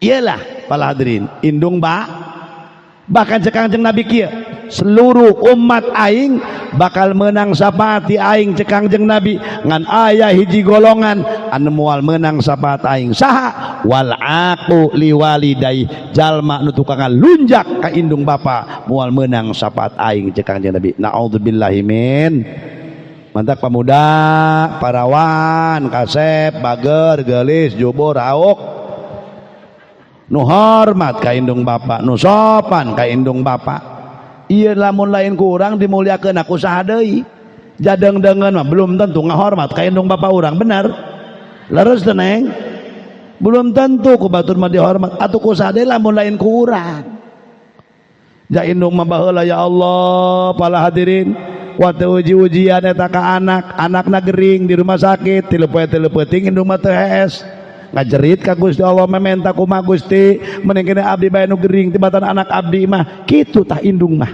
[SPEAKER 5] Iyalah para hadirin, indung ba bahkan cek Kangjeng Nabi kieu, seluruh umat aing bakal menang syafaat aing cek Kangjeng Nabi, ngan aya hiji golongan anu moal menang syafaat aing. Saha? Wal aqu liwalidai, jalma nu tukang lunjak ka indung bapa moal menang syafaat aing cek Kangjeng Nabi. Naudzubillahi min. Mantak pemuda, parawan, kasep, bager, gelis, jubur, auk, nu hormat ka indung bapa, nu sopan ka indung bapa. Ieu lamun lain ku urang dimuliakeun ku saha deui? Jadeng-dengeun mah belum tentu ngahormat ka indung bapa urang, benar? Leres teu, Neng? Belum tentu ku batur mah dihormat atuh ku saha deui lamun lain ku urang. Ja indung mah baheula ya Allah, para hadirin, waktu uji-ujian eta ka anak, anakna gering di rumah sakit, 3 poe 3 peuting indung mah teu hees. Ngajerit ka Gusti Allah mementa kumaha Gusti, mending kene abdi bae nu gering tibatan anak abdi mah, kitu tah indung mah.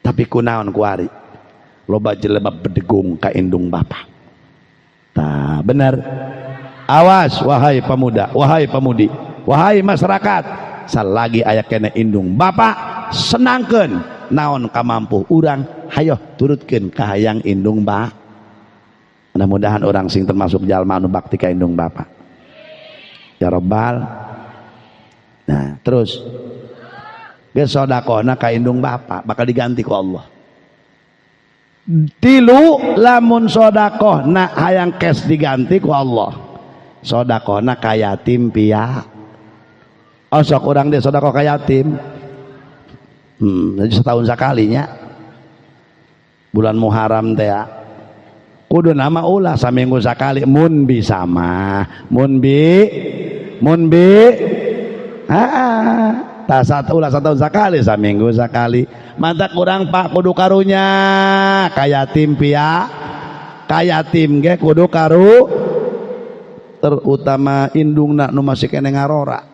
[SPEAKER 5] Tapi kunaon kuari? Loba jelema bedegung ka indung bapa. Tah bener. Awas wahai pemuda, wahai pemudi, wahai masyarakat, salagi aya kene indung bapa senangkeun naon kamampu urang, hayoh turutkeun kahayang indung ba. Mudah-mudahan orang sing termasuk jalma anu bakti ka indung bapa. Ya Rabbal. Nah, terus geus sedekahna ka indung bapa bakal diganti ku Allah. Tilu lamun sedekahna hayang cash diganti ku Allah. Sedekahna ka yatim pia. Osok urang dia sedekah ka yatim. Jadi setahun sekalinya. Bulan Muharram teh ya. Kudu nama ulah saminggu sakali mun bisa mah, mun bi tah satu ulah setahun sakali saminggu sakali. Mantak kurang Pak kudu karunya ka yatim pia, ka yatim ge kudu karu, terutama indungna nu masih kene ngarora.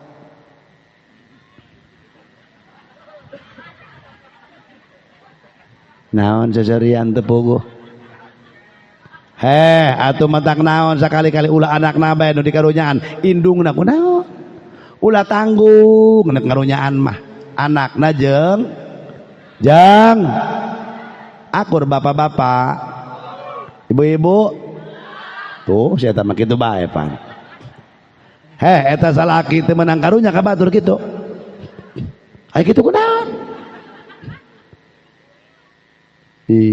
[SPEAKER 5] Naon seserian teu puguh. Heh, atuh matak naon sakali-kali ulah anakna bae nu dikarunyaan, indungna kunaon? Ulah tanggung nek ngarunyaan mah. Anakna jeung akur bapak-bapak, ibu-ibu. Tuh sia mah kitu bae pan. Heh, eta salaki teu meunang karunya ka batur kitu. Aya kitu kunaon? Di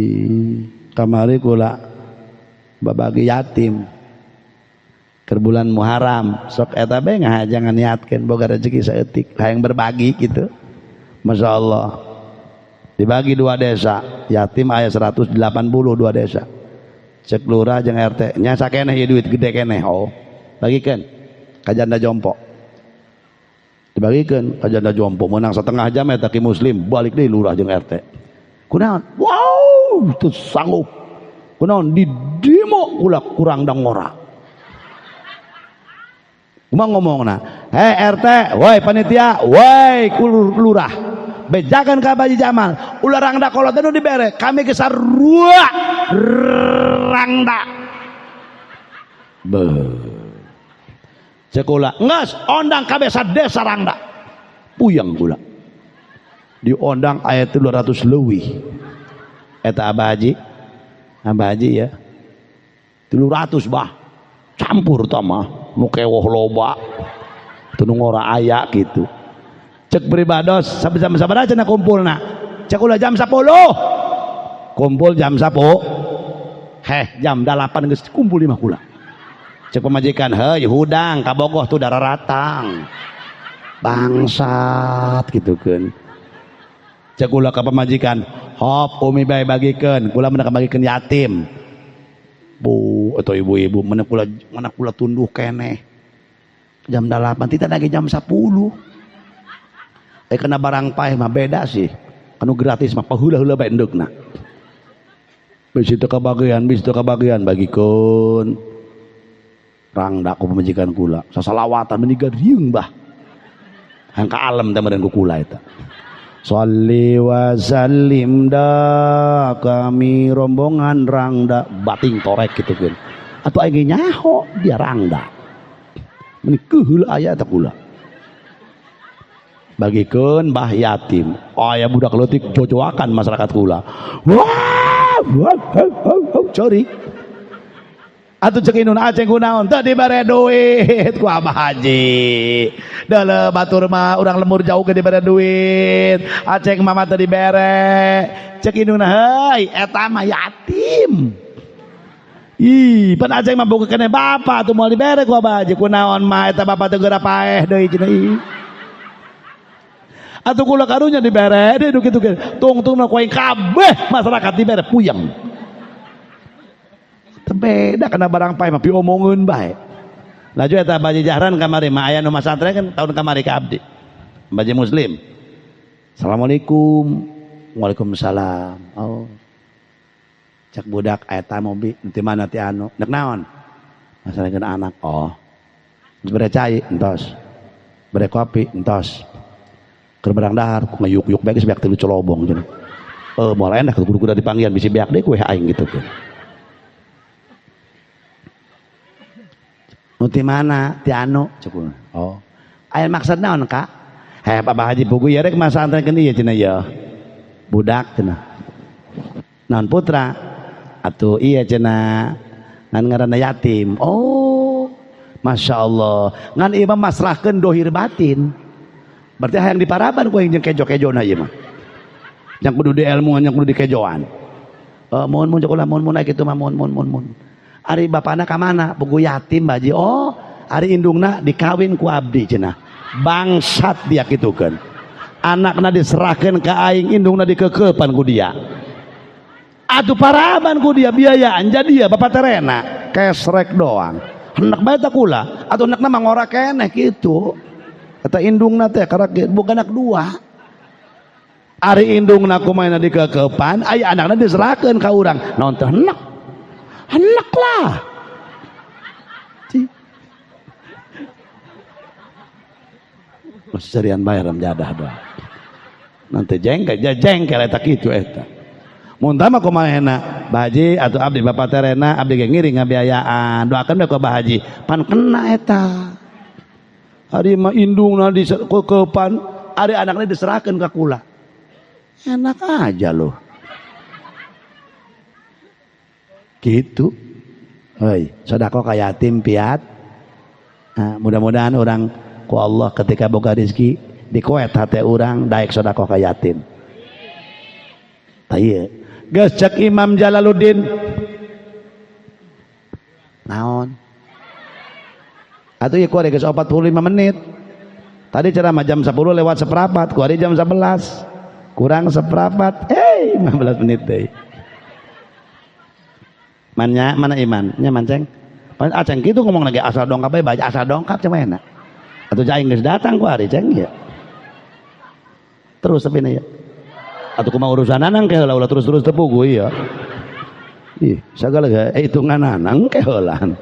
[SPEAKER 5] kamari kula babagi yatim keur bulan Muharram sok eta bae ngahajangan niatkeun boga rezeki saeutik hayang berbagi gitu. Masya Allah dibagi dua desa yatim aya 180 dua desa cek lurah jeung RT nya sakeneh ieu duit gede keneh, oh bagikeun ka janda jompo, dibagikeun ka janda jompo menang setengah jam eta ki muslim balik deui lurah jeung RT kunaon, wow teu sanggup kunaon di demo kula kurang dangora. Kumaha ngomongna? Hei RT, woi panitia, woi lurah. Bejakan ka Haji Jamal, ulah rangda kolot nu dibere, kami geus sarua rangda. Beuh. Cek kula, geus ondang kabeh sadesa rangda. Puyeng kula. Diondang aya 300 leuwih. Eta Abah Haji. Abah Haji ya. 300 bah. Campur tah mah, nu kewoh loba. Teu nu ngora aya kitu. Cek pribados jam sabaraha cenah kumpulna? Cek ulah jam 10. Kumpul jam 10. Heh, jam 8 geus kumpul imah kula. Cek pemajikan, heuy hudang kabogoh tuh darah ratang. Bangsat gitu kan. Cek kula ka pemajikan, hop umi bae bagikeun, kula menang bagikeun yatim. Bu atau ibu-ibu mana kula tunduh keneh. Jam 8 tidak lagi jam 10. Kena barang paeh mah beda sih. Anu gratis mah paheula-heula bae endeukna. Bisi teu kabagian, bisi teu kabagian bagikeun. Rangda ku pemajikan kula, sasalawatan meni gariung bah. Hayang ka alem teh meureun ku kula eta. Sholli wa sallim da kami rombongan rangda bating torek gitu kan. Atau aing nyaho dia rangda. Meni keheula aya eta kula. Bagikeun bah yatim. Aya budak leutik jojoakan masyarakat kula. Wah, wah, wah, cori. Atuh cek indung aceng kunaon teu dibere duit ku Abah Haji. Deuleu batur mah urang lembur jauh ge dibere duit. Aceng mama teu dibere. Cek indungna heuy eta mah yatim. Ih, pan aceng mah boga keneh bapa atuh moal dibere ku Abah Haji. Kunaon mah eta bapa teu geura paeh deui cenah ih. Atuh kula karunya dibere deui nu kitu ge. Tungtungna ku aing kabeh masyarakat dibere puyeng. Beda kena barang paeh mah piomongeun bae. Laju eta Baji Jahran kamari mah aya nu masantren kan tahun kamari ka abdi. Baji Muslim. Assalamualaikum. Waalaikumsalam. Oh. Cak budak eta mobi ti mana ti anu? Nek naon? Masalahkeun anak. Oh. Bere cai entos. Bere kopi entos. Keur barang dahar ngayuk-yuk bae geus beak tilu colobong cenah. Moal enak kudu-kudu dipanggihan bisi beak deui ku aing gitu kan. Nu ti mana? Ti anu cek. Oh. Aya maksud naon, Kak? Heh, Pak Haji pugu ieu rek masantrenkeun ieu cenah ieu. Budak cenah. Naon putra? Atuh iya cenah. Ngan ngaranna yatim. Oh. Masya Allah. Ngan ieu mah masrahkeun dohir batin. Berarti hayang diparaban ku aing jeung kejo-kejona ieu mah. Yang kudu di ilmu, yang kudu dikejoan. Mohon mun cek ulah mohon mun kitu mah mohon mun mun mun. Ari bapana ka mana? Pugu yatim baji. Oh, ari indungna dikawin ku abdi cenah. Bangsat dia kitukeun. Anakna diserahkeun ka aing, indungna dikeukeupan ku dia. Atuh paraban ku dia biayaan jadi ya bapak terena kesrek doang. Hendak bae tak kula, atuh hendakna mah ngora keneh kitu. Kata indungna teh karak bukan anak dua. Ari indungna kumaha dikeukeupan, aya anakna diserahkeun ka urang. Naon teh hendak? Hendak lah. Masih carian bayar jadah doa. Nanti jengkel, jengkel eta kitu eta. Mun tah mah kumaha Bah Haji atau abdi bapak terena abdi ge ngiring ngabiayaan. Doakeun we ku Bah Haji. Pan kena eta. Ari mah indungna dikekepan, ari anakna diserahkeun ka kula. Enak aja loh. Gitu. Hoi, sedekah ka yatim piat. Nah, mudah-mudahan orang ku Allah ketika boga rezeki dikoet hate urang daek sedekah ka yatim. Tah ieu. Geus cek Imam Jalaluddin. Naon? Atuh ieu kuari geus 45 menit. Tadi ceramah jam 10 lewat seperempat, kuari jam 11. Kurang seperempat. 15 menit deui. Mannya mana iman? Nya manceng. Aceng kitu ngomong lagi asal dongkap bae baca asal dongkap cuma enak. Atuh aing geus datang ku ari ceng ya. Terus tapi ya. Atuh kumaha urusan anang ke heula ulah terus-terus tepugu ieu. Ih, sagala ge hitungan anang ke heulaan.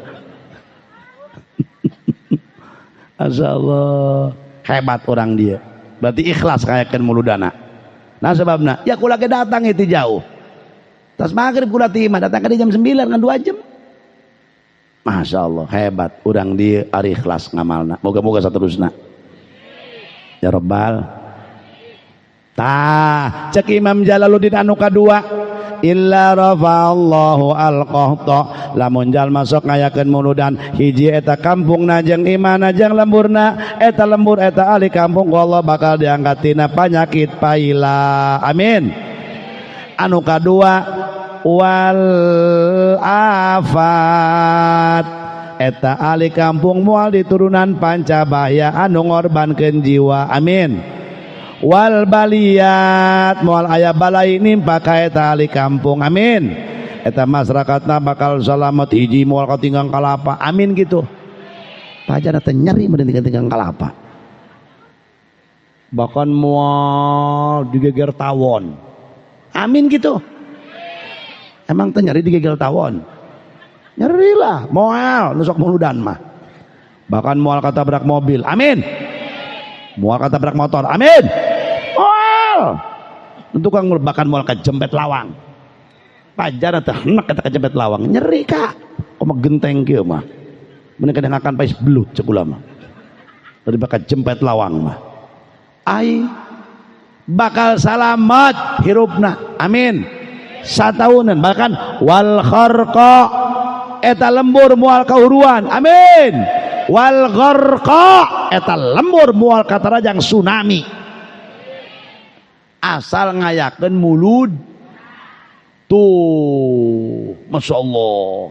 [SPEAKER 5] Masyaallah, hebat orang dia. Berarti ikhlas kayakeun muludana. Nah sebabna, ya kula ge datang itu jauh. Tas maghrib kula ti imah datang ka jam 9 kan 2 jam. Masya Allah hebat urang dia ari ikhlas ngamalna. Moga-moga saterusna. Ya Rabbal. Tah, cek Imam Jalaluddin anu kadua, illa rafa'allahu al-qahta. Lamun jalma sok ngayakeun muludan hiji eta kampungna jeung imahna jeung lemburna, eta lembur eta ahli kampung Allah bakal diangkat tina panyakit paila. Amin. Anu kadua wal afat. Eta ahli kampung moal diturunan pancabahya anu ngorbankeun jiwa. Amin. Wal baliyat moal aya balai nimpa ka eta ahli kampung. Amin. Eta masyarakatna bakal salamet hiji moal katinggang kalapa. Amin gitu. Pajana teh nyeri meureun tinggang kalapa. Bahkan moal digeger tawon. Amin gitu. Emang teh nyeri digeger tawon? Nyeri lah, moal nusok muludan mah. Bahkan moal katabrak mobil. Amin. Moal katabrak motor. Amin. Moal. Tukang bahkan moal kejempet lawang. Pajar teh henek eta kejempet lawang. Nyeri kak. Kumaha genteng kieu mah. Mending kadengakan pais belut cek ulama. Dari bakal jempet lawang mah. Ai bakal salamat hirupna. Amin. Sataunan bahkan wal kharqa eta lembur moal kahuruan. Amin. Wal gharqa eta lembur moal katarajang tsunami. Asal ngayakeun mulud tuh, Masya Allah.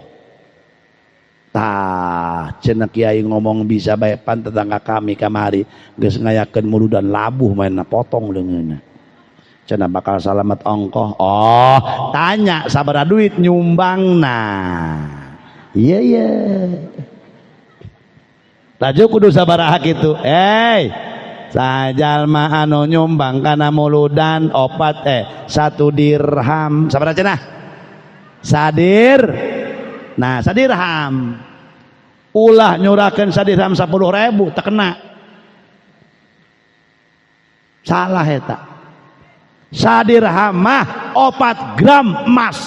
[SPEAKER 5] Tah cenah kiai ngomong bisa bae pan tetangga kami kamari geus ngayakeun muludan labuh mainna potong leungeunna. Cenah bakal salamet ongkoh. Oh, tanya sabaraha duit nyumbangna. Iya iya. Laju kudu sabaraha kitu. Sajalma anu nyumbang kana muludan opat 1 dirham. Sabaraha cenah? Sadir. Nah, sadirham. Ulah nyurahkeun sadirham 10.000 teu kena. Salah eta. Sadirham mah 4 gram emas.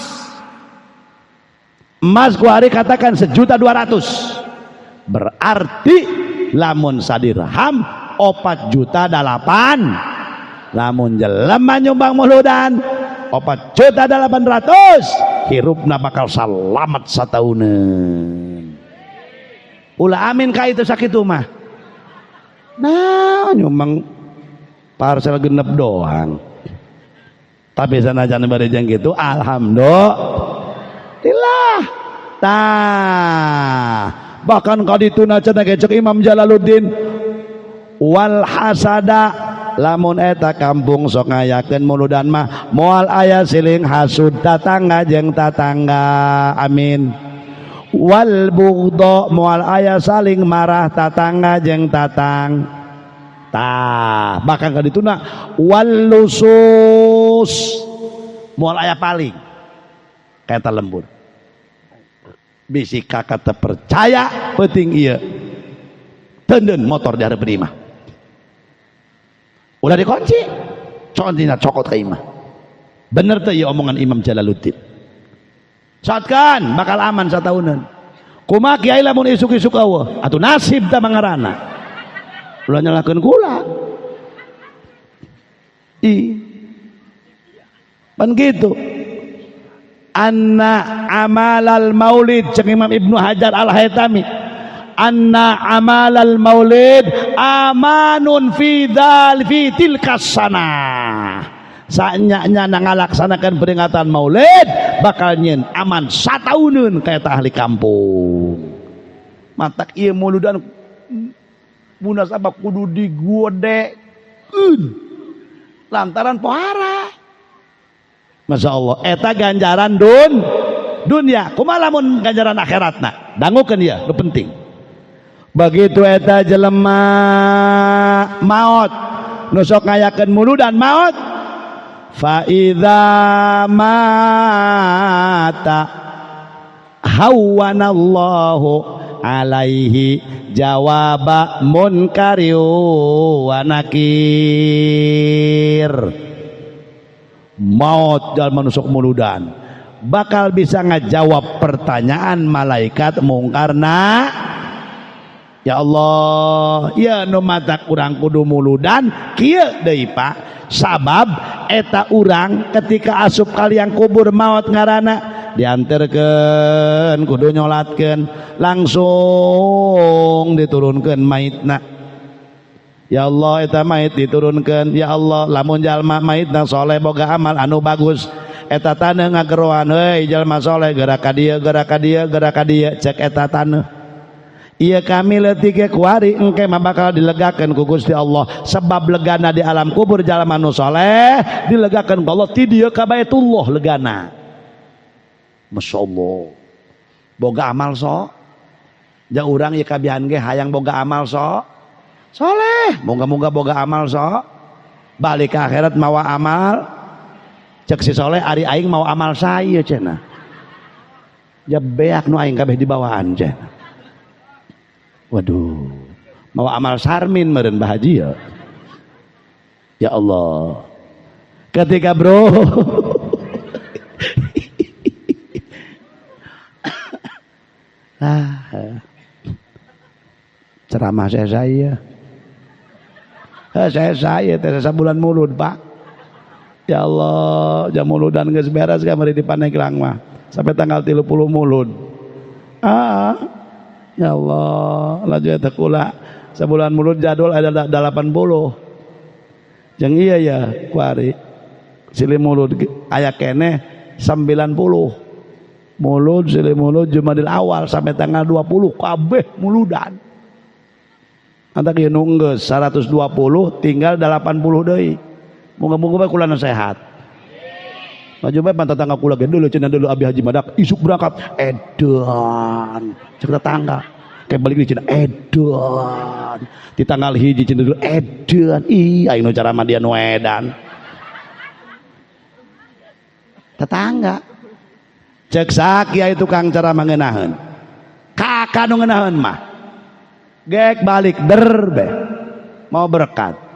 [SPEAKER 5] Emas ku hari katakan 1.200.000. Berarti lamun sadirham 4.800.000. Lamun jelema nyumbang muludan 4.800.000, hirupna bakal salamet satauneun. Ulah amin ka itu sakitu mah. Nah, nyumbang parcel genep doang. Tapi sanajan bari jeung kitu alhamdulillah. Tah, bahkan kadituna cenah ge cek Imam Jalaluddin wal hasada lamun eta kampung sok ngayakeun muludan mah moal aya siling hasud tatangga jeung tatangga. Amin. Wal bughdha moal aya saling marah tatangga jeung tatang. Tah, bahkan kadituna wal lusus moal aya paling kaeta lembur. Bisi kakak terpercaya penting ieu tenden motor di hareupeun imah. Udah dikunci, contina cokot ke imah. Bener teh ieu omongan Imam Jalaluddin. Satkan bakal aman sataunan. Kumaha kiai lamun isuk-isuk eueuh, atuh nasib tah mangarana. Ulah nyalahkeun kula. Ih. Pan kitu. Anna amalal maulid cek Imam Ibnu Hajar Al-Haytami. Anna amalal maulid amanun fi dzal fi tilkas sanah. Saenya-nya ngalaksanakan peringatan maulid bakal nyen aman satauneun kaya ahli kampung. Matak ieu muludan munasabah kudu digodekeun lantaran pohara. Masya Allah, eta ganjaran dunia. Kumaha lamun ganjaran akhiratna? Dangukeun ieu, nu penting. Begitu eta jelema maot, nu sok ngayakeun muludan maot, fa idza mata hawwanallahu alaihi jawaba munkari wa nakir. Maut jalma nu sok muludan bakal bisa ngajawab pertanyaan malaikat mungkar na. Ya Allah, ya nu matak urang kudu muludan kieu deui Pak, sabab eta urang ketika asup kaliang kubur maot ngaranna dianterkeun kudu nyolatkeun langsung diturunkeun maitna. Ya Allah, eta mait diturunkeun. Ya Allah, lamun jalma maitna soleh boga amal anu bagus, eta taneuh ngageroan, heuy jalma soleh gerak ka dieu gerak ka dieu gerak ka dieu, cek eta taneuh. Iya kami leutik ge kuari engke mah bakal dilegakeun ku Gusti Allah sebab legana di alam kubur jalma nu soleh dilegakeun ku Allah ti dieu ka Baitullah legana. Masyaallah. Boga amal so. Ja urang ieu kabihan ge hayang boga amal so. Soleh, moga-moga boga amal so. Balik ke akhirat mawa amal. Cek si soleh ari aing mau amal saya cenah. Ja beak nu aing kabeh dibawaan cenah. Waduh, mau amal sarmin meureun Bah Haji ya. Ya Allah. Ketika bro ceramah saya teh sabulan mulud Pak. Ya Allah, jam muludan geus beres kamari di Pandeglang mah sampai tanggal 30 mulud. Ya Allah, laju eta kula sabulan mulud jadwal ada 80. Jeung iya ya kuari. Silih mulud aya keneh 90. Mulud silih mulud Jumadil awal sampai tanggal 20 kabeh muludan. Antak ieu nu geus 120 tinggal 80 deui. Moga-moga bae kulana sehat. Maju bae pan tetangga kula ge deuleu cenah deuleu Abi Haji Madak isuk berangkat edan. Cek tetangga kayak balik di cenah edan. Di tanggal hiji cenah deuleu edan. Ih aing nu cara mah dia nu edan. Tetangga cek sakiai tukang cara mangeunaheun. Kakak nu ngeunaheun mah. Gek balik der beh. Mau berkat.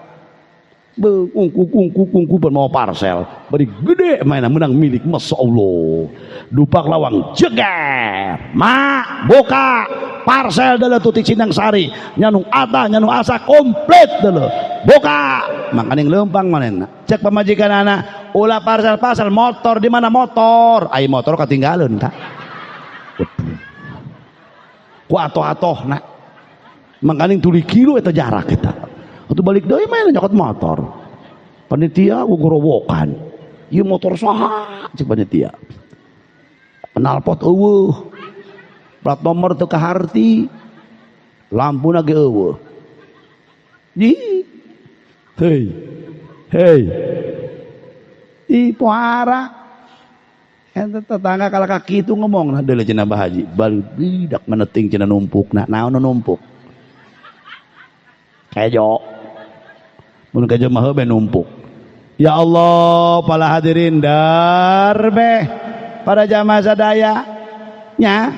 [SPEAKER 5] Ungku mau parcel beri gede mainan menang milik Masya Allah dupak lawang jeger mak buka parcel dulu tuti Cindang Sari nyanung ata nyanung asa komplit dulu buka makaning lempang manena cek pemajikan anak ulah parcel parcel motor di mana motor ai motor ketinggalan tak ku atoh-atoh nak makaning tuli kilo eta jarak kita. Waktu balik deui main nyokot motor. Panitia gugorowokan. Ieu motor saha cek panitia. Knalpot eueuh. Plat nomor teu kaharti. Lampuna ge eueuh. Ih. Hei. Hei. Ih pohara. Eta tetangga kalah kaki itu ngomong nah deuleu cenah Bah Haji. Balik bidak meneting cenah numpuk. Nah naon nu numpuk? Kejo. Mun kejo mah heuh numpuk. Ya Allah, para hadirin darbe, para jamaah sadaya nya.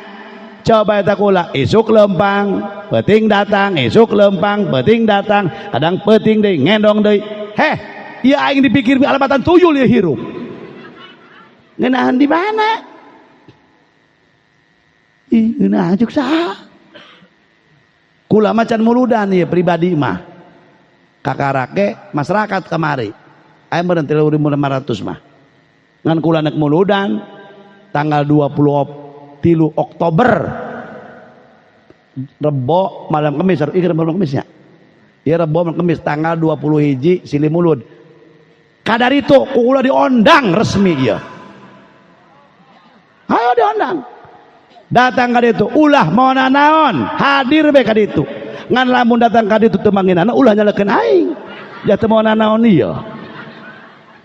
[SPEAKER 5] Coba eta kula isuk lempang, peuting datang, isuk lempang, peuting datang, kadang peuting deui ngendong deui. Heh, ieu aing dipikir alamatan tuyul ieu hirup. Ngeunaheun di mana? Ih, ngeunaheun cuk saha? Kula macan muludan ieu pribadi mah. Kakarake masyarakat kamari. Aya meureun 3.500 mah. Ngan kula nek muludan tanggal 23 Oktober. Rebo malam Kemis, ieu malam Kemis nya. Ieu Rebo malam Kemis tanggal 21 silih mulud. Kadar itu kula diondang resmi ieu. Ayo diondang. Datang ka ditu ulah mau nanaon hadir be ka ditu ngan lamun datang ka ditu teu manginana ulah nyalekeun aing ja teu mau nanaon ieu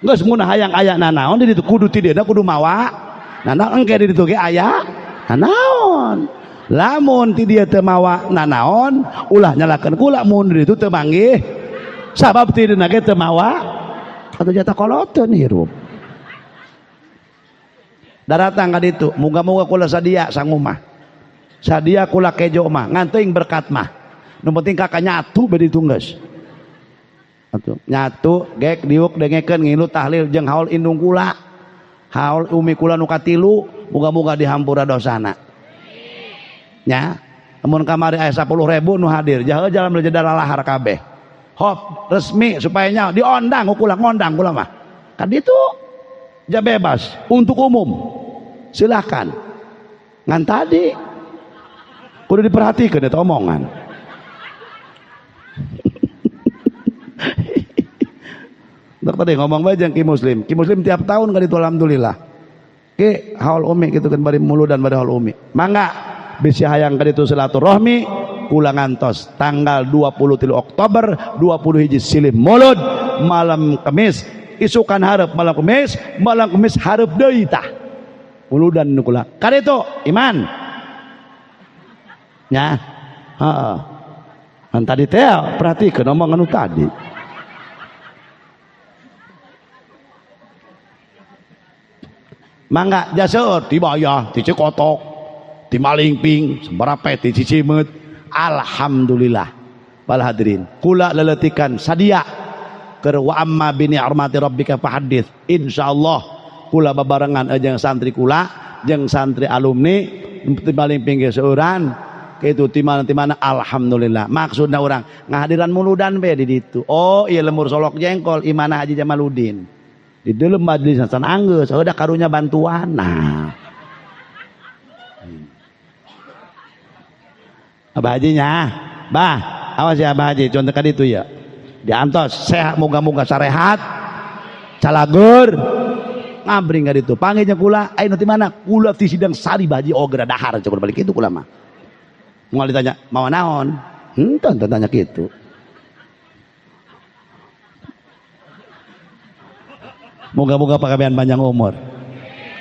[SPEAKER 5] geus mun hayang aya nanaon di ditu kudu ti dieuna kudu mawa nanaon engke di ditu ge aya nanaon lamun ti dieu teu mawa nanaon ulah nyalakeun kula mun di ditu teu manggih sabab ti dieuna ge teu mawa atuh jatah koloteun hirup. Daratang ka ditu, moga-moga kula sadia sangumah. Sadia kula kejo mah, ngan teuing berkat mah. Nu penting kakak nyatu be ditu geus. Atuh nyatu gek diuk dengekeun ngilu tahlil jeung haul indung kula. Haul umi kula nu katilu, moga-moga dihampura dosana. Nya, mun kamari aya 10.000 nu hadir, jahe jalan belajar lalahar kabeh. Hop, resmi supaya nya diondang kula ngondang kula mah. Ka ditu ja bebas untuk umum. Silahkan. Ngan tadi kudu diperhatikan itu omongan. Dok tadi ngomong bae jeung Ki Muslim. Ki Muslim tiap tahun kan itu alhamdulillah. Ki haul umi gitu kan bari mulu dan bari haul umi. Mangga bisi hayang ka ditu silaturahmi Kula ngantos tanggal 23 Oktober 20 hiji silih Mulud malam Kamis isukan hareup malam Kamis hareup deui tah muludan nu kula kaditu iman nya heeh kan tadi teh perhatikeun omongan nu tadi mangga jaseur dibayah di Cikotok di Malingping sabaraha di Cicimeut. Alhamdulillah bal hadirin kula leletikan sadia keur wa amma bi ni'mati rabbika fahaddits. Insyaallah kula babarengan jeung santri kula jeung santri alumni di Malingping ge seueuran kitu ti mana alhamdulillah. Maksudna urang ngahadiran muludan be di ditu. Oh ieu lemur solok jengkol imana Haji Jamaludin di dalam majelis san anggeus udah karunya bantuan. Nah Abah Hajinya, bah, awas ya Abah Haji, contoh tadi itu ya. Diantos sehat, moga-moga sarehat, calagur, ngabring ka ditu. Panggilnya kula, ayo nanti mana? Kula ti sidang sari Bah Haji, oh geura dahar cukur balik itu kula mah. Mau ditanya, mau naon? Henteu tanya kitu. Moga-moga pakabean panjang umur.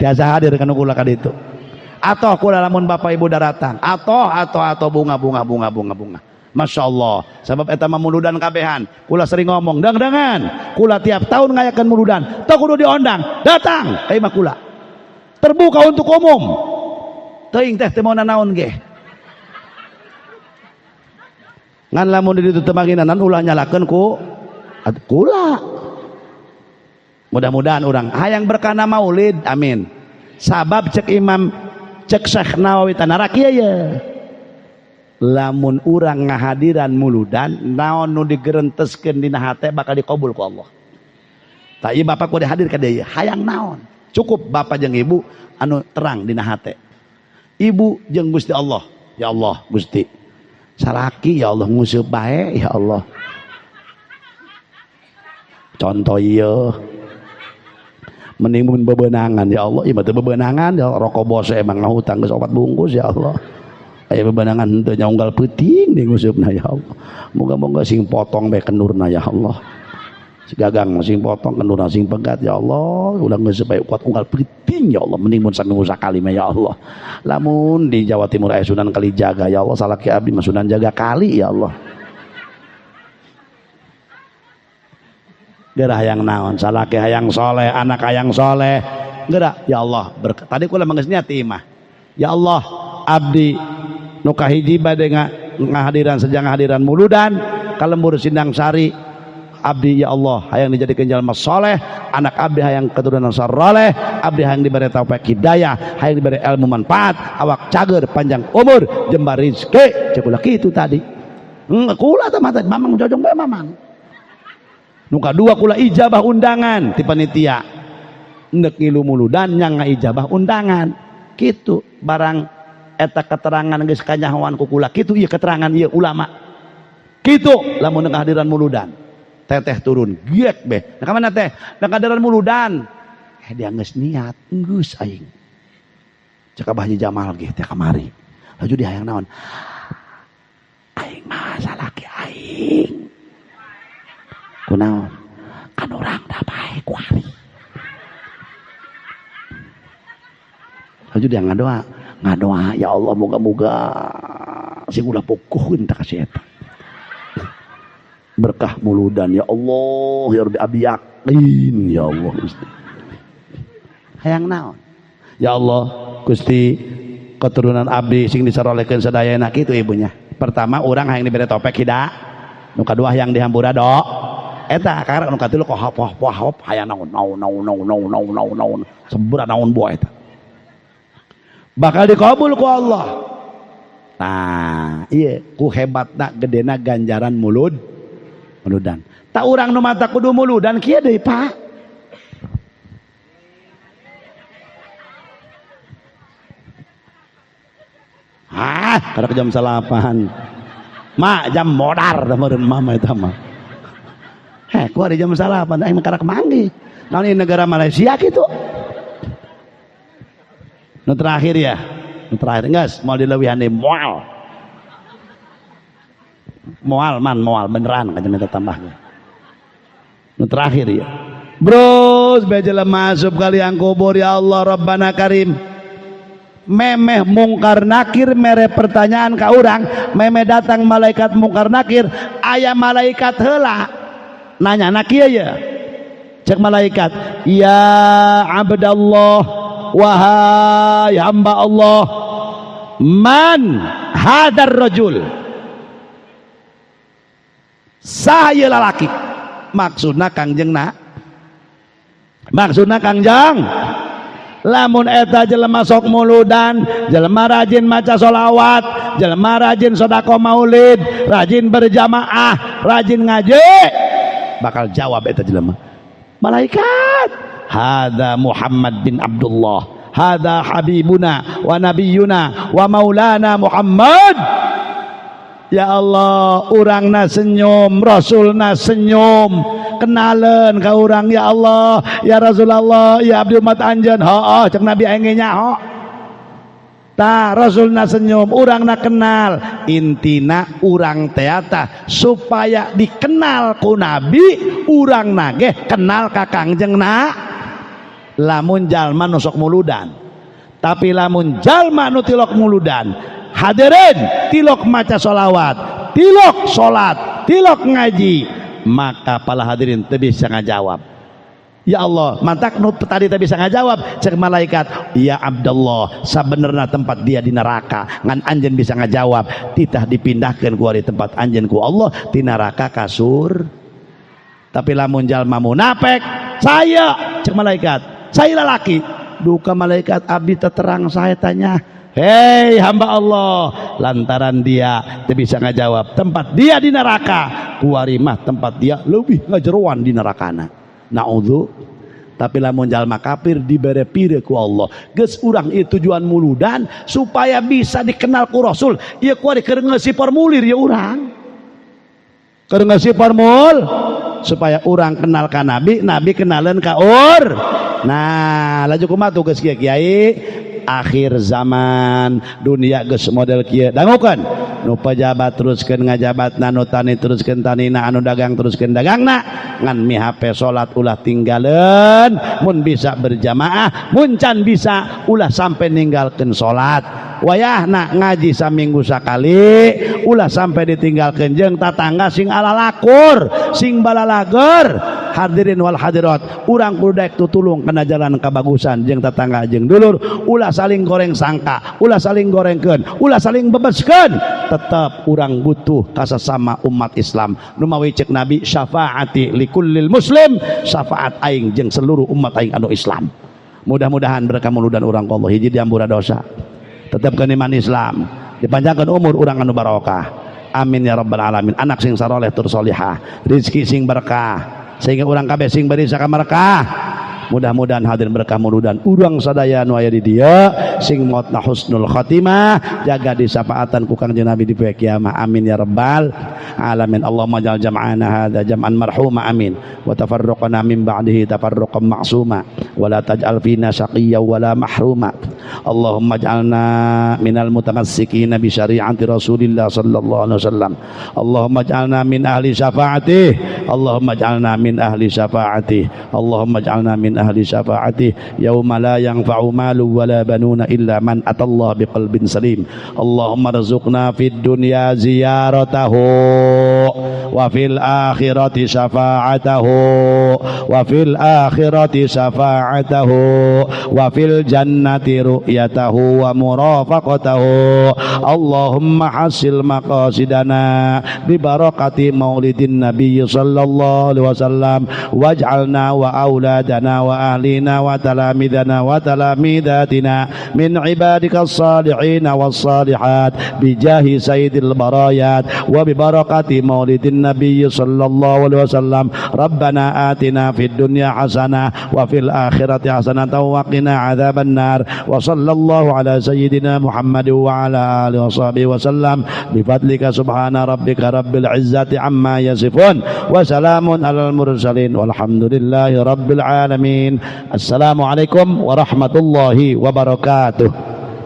[SPEAKER 5] Tiasa hadir kana kula ka ditu. Atau kula lamun bapak ibu daratang atau bunga bunga bunga bunga bunga. Masya Allah sebab eta mah muludan kabehan. Kula sering ngomong dang-dangan kula tiap tahun ngayakeun muludan teu kudu diondang datang ka imah kula terbuka untuk umum teuing teh teu maona naon ge ngan lamun di ditu teu manginanan ulah nyalakeun ku kula. Mudah-mudahan urang hayang berkana maulid amin. Sabab cek Imam cek Syekh Nawawi tanaraki ya lamun urang ngahadiran muludan naon nu digerenteskeun dina hate bakal dikabul ku Allah. Tah ieu bapak kudu hadir ka dieu hayang naon cukup bapak jeung ibu anu terang dina hate ibu jeung Gusti Allah. Ya Allah Gusti salaki ya Allah nguseup bae ya Allah contoh ieu menimbun bebenangan ya Allah ieu mah teu bebenangan ya rokok bose emang ngahutang geus opat bungkus ya Allah aya bebenangan henteu nya unggal peuting di ngusupna ya Allah moga-moga sing potong bae kendurna ya Allah si gagang sing potong kendurna sing pegat ya Allah ulah nguseup bae kuat unggal peuting ya Allah menimbun saminggu sakali mah ya Allah lamun di Jawa Timur aya Sunan Kalijaga ya Allah salaki abdi mah Sunan Jaga Kali ya Allah gerah hayang naon salaki hayang soleh anak hayang soleh gerah ya Allah berkat tadi kula manggeus niat imah ya Allah abdi nu kahiji bade ngahadiran sejang ngahadiran muludan ka lembur Sindang Sari abdi ya Allah hayang dijadikeun jalma soleh anak abdi hayang keturunan saroleh abdi hayang dibere taufik hidayah hayang dibere ilmu manfaat awak cager panjang umur jembar rezeki cek kula kitu tadi kula teh mata mamang jojong bae mamang. Nu kadua kula ijabah undangan ti panitia endek ngilu muludan nya ngaijabah undangan kitu barang eta keterangan geus kanyahoan ku kula kitu ieu keterangan ieu ulama kitu lamun kehadiran muludan teteh turun giek beh nah ka mana teh nah kehadiran muludan dia geus niat geus aing cek Abah Haji Jamal ge teh kamari laju di hayang naon aing mah salaki aing kunaon kan urang da bae kuari laju dia ngadoa ya Allah moga-moga sing ulah pukuhkeun tah ka si eta berkah muludan ya Allah ya Rabbi abdi yakin ya Allah Gusti hayang naon ya Allah Gusti keturunan abdi sing disarolekeun sadayana kitu ibunya pertama urang hayang dibere topek hida nu kadua hayang dihampura do eta karek nu katilu kok hop hop hop hayang naon naon naon naon naon naon naon naon sebura naon boa eta bakal dikabul ku Allah. Nah iya ku hebatna gedena ganjaran muludan tak urang nu mata kudu muludan kieu deui Pak ah karek jam 8 mak jam modar meureun mama eta mah heh ku ari jam 8 aing mah karek manggih naon ieu negara Malaysia kitu. Nu terakhir ya, nu terakhir geus moal dileuwihan deui moal. Moal man moal beneran kan minta tambah. Nu terakhir ya. Bros bae jelema asup ka liang kubur ya Allah Rabbana Karim. Memeh mungkar nakir mere pertanyaan ka urang, memeh datang malaikat mungkar nakir, aya malaikat heula nanya na kieu ya. Cek malaikat, ya abdallah, wahai hamba Allah, man hadar rajul, saya lalaki, maksudna kangjeng na, maksudna kangjeng. Lamun eta jelema sok muludan, jelema rajin maca solawat, jelema rajin sedekah maulid, rajin berjamaah, rajin ngaji, bakal jawab eta jelema. Malaikat, hadza Muhammad bin Abdullah, hadza habibuna wa nabiyuna wa maulana Muhammad. Ya Allah, urangna senyum, rasulna senyum, kenalan ka urang ya Allah, ya Rasulullah, ya abdi umat anjeun. Hooh, cek Nabi aing ge nyaho. Tah rasulna senyum, urangna kenal. Intina urang teata supaya dikenal ku Nabi, urangna ge kenal ka Kangjeng na. Lamun jalma nu sok muludan, tapi lamun jalma nu tilok muludan, hadirin tilok maca solawat, tilok solat, tilok ngaji, maka pala hadirin teu bisa ngajawab. Ya Allah, mantak nu tadi teu bisa ngajawab, cek malaikat, ya Abdullah, sabenerna tempat dia di neraka, ngan anjeun bisa ngajawab, titah dipindahkeun ku ari tempat anjeun ku Allah ti neraka ka sur. Tapi lamun jalma munafik, saya cek malaikat, saya lalaki, duka malaikat abdi terang saya tanya. Hei hamba Allah, lantaran dia tidak bisa ngajawab, tempat dia di neraka, kuari mah tempat dia lebih ngajeroan di nerakana. Naudzu. Tapi lamun jalma kafir dibere pire ku Allah. Geus urang ieu tujuan muludan supaya bisa dikenal ku Rasul. Ieu kuari keur ngeusi formulir ya urang. Keur ngeusi formul supaya urang kenal ka Nabi, Nabi kenaleun ka ur. Nah, laju kumaha tuh geus kieu kiai? Akhir zaman dunia geus model kieu dangukeun nu pejabat teruskeun ngajabatna, nu tani teruskeun tanina, anu dagang teruskeun dagangna, ngan mihape salat ulah tinggaleun, mun bisa berjamaah, mun can bisa ulah sampai ninggalkeun salat. Wayahna ngaji saminggu sakali ulah sampai ditinggalkeun jeung tatangga sing alalakur, sing balalager. Hadirin wal hadirat, urang kudu daek tutulung kana jalan kabagusan jeung tetangga jeung dulur, ulah saling goreng sangka, ulah saling gorengkeun, ulah saling bebeskeun. Tetap urang butuh kasasama umat Islam. Nu mawi cek Nabi, syafaati likullil muslim, syafaat aing jeung seluruh umat aing anu Islam. Mudah-mudahan berkah muludan urang ku Allah, hiji diampura dosa, tetep iman Islam, dipanjangkeun umur urang anu barokah. Amin ya rabbal alamin. Anak sing saroleh tur solihah, rezeki sing berkah, sehingga urang kabeh sing beri sakamarkah. Mudah-mudahan hadirin berkah muludan urang sadaya nu aya di dieu sing mautna husnul khatimah, jaga disapaatan ku Kangjeng Nabi di poe kiamah. Amin ya rabbal alamin. Allahumma ja'al jam'ana hadza jam'an marhuma, amin, wa tafarruqana min ba'dihi tafarruqan ma'suma, wa la taj'al fina syaqiyyan wa la mahruma. Allahumma ij'alna minal mutamassikina bi syari'ati Rasulillah sallallahu alaihi wasallam. Allahumma ij'alna min ahli syafaatih. Allahumma ij'alna min ahli syafaatih. Allahumma ij'alna min ahli syafaatih yauma la yanfa'u malu wala banuna illa man atallah biqalbin salim. Allahumma rzuqna fid dunya ziyaratahu wa fil akhirati syafa'atahu wa fil akhirati syafa'atahu wa fil jannati ru'yatahu wa murafaqatahu. Allahumma hasil maqasidana bi barakati maulidin nabiy sallallahu alaihi wasallam, waj'alna wa auladana wa ahlina wa talamidana wa talamidatina min ibadikas salihin was salihat bijahi sayyidil barayat wa bi barakati maulidin nabiy sallallahu alaihi wasallam. Rabbana atina fid dunya hasanah wa fil akhirati hasanah wa qina adzaban nar. Wa sallallahu ala sayyidina Muhammad wa ala alihi washabihi wasallam. Bi fadlika subhana rabbika rabbil izzati amma yasifun wa salamun alal mursalin walhamdulillahi rabbil alamin. Assalamualaikum warahmatullahi wabarakatuh.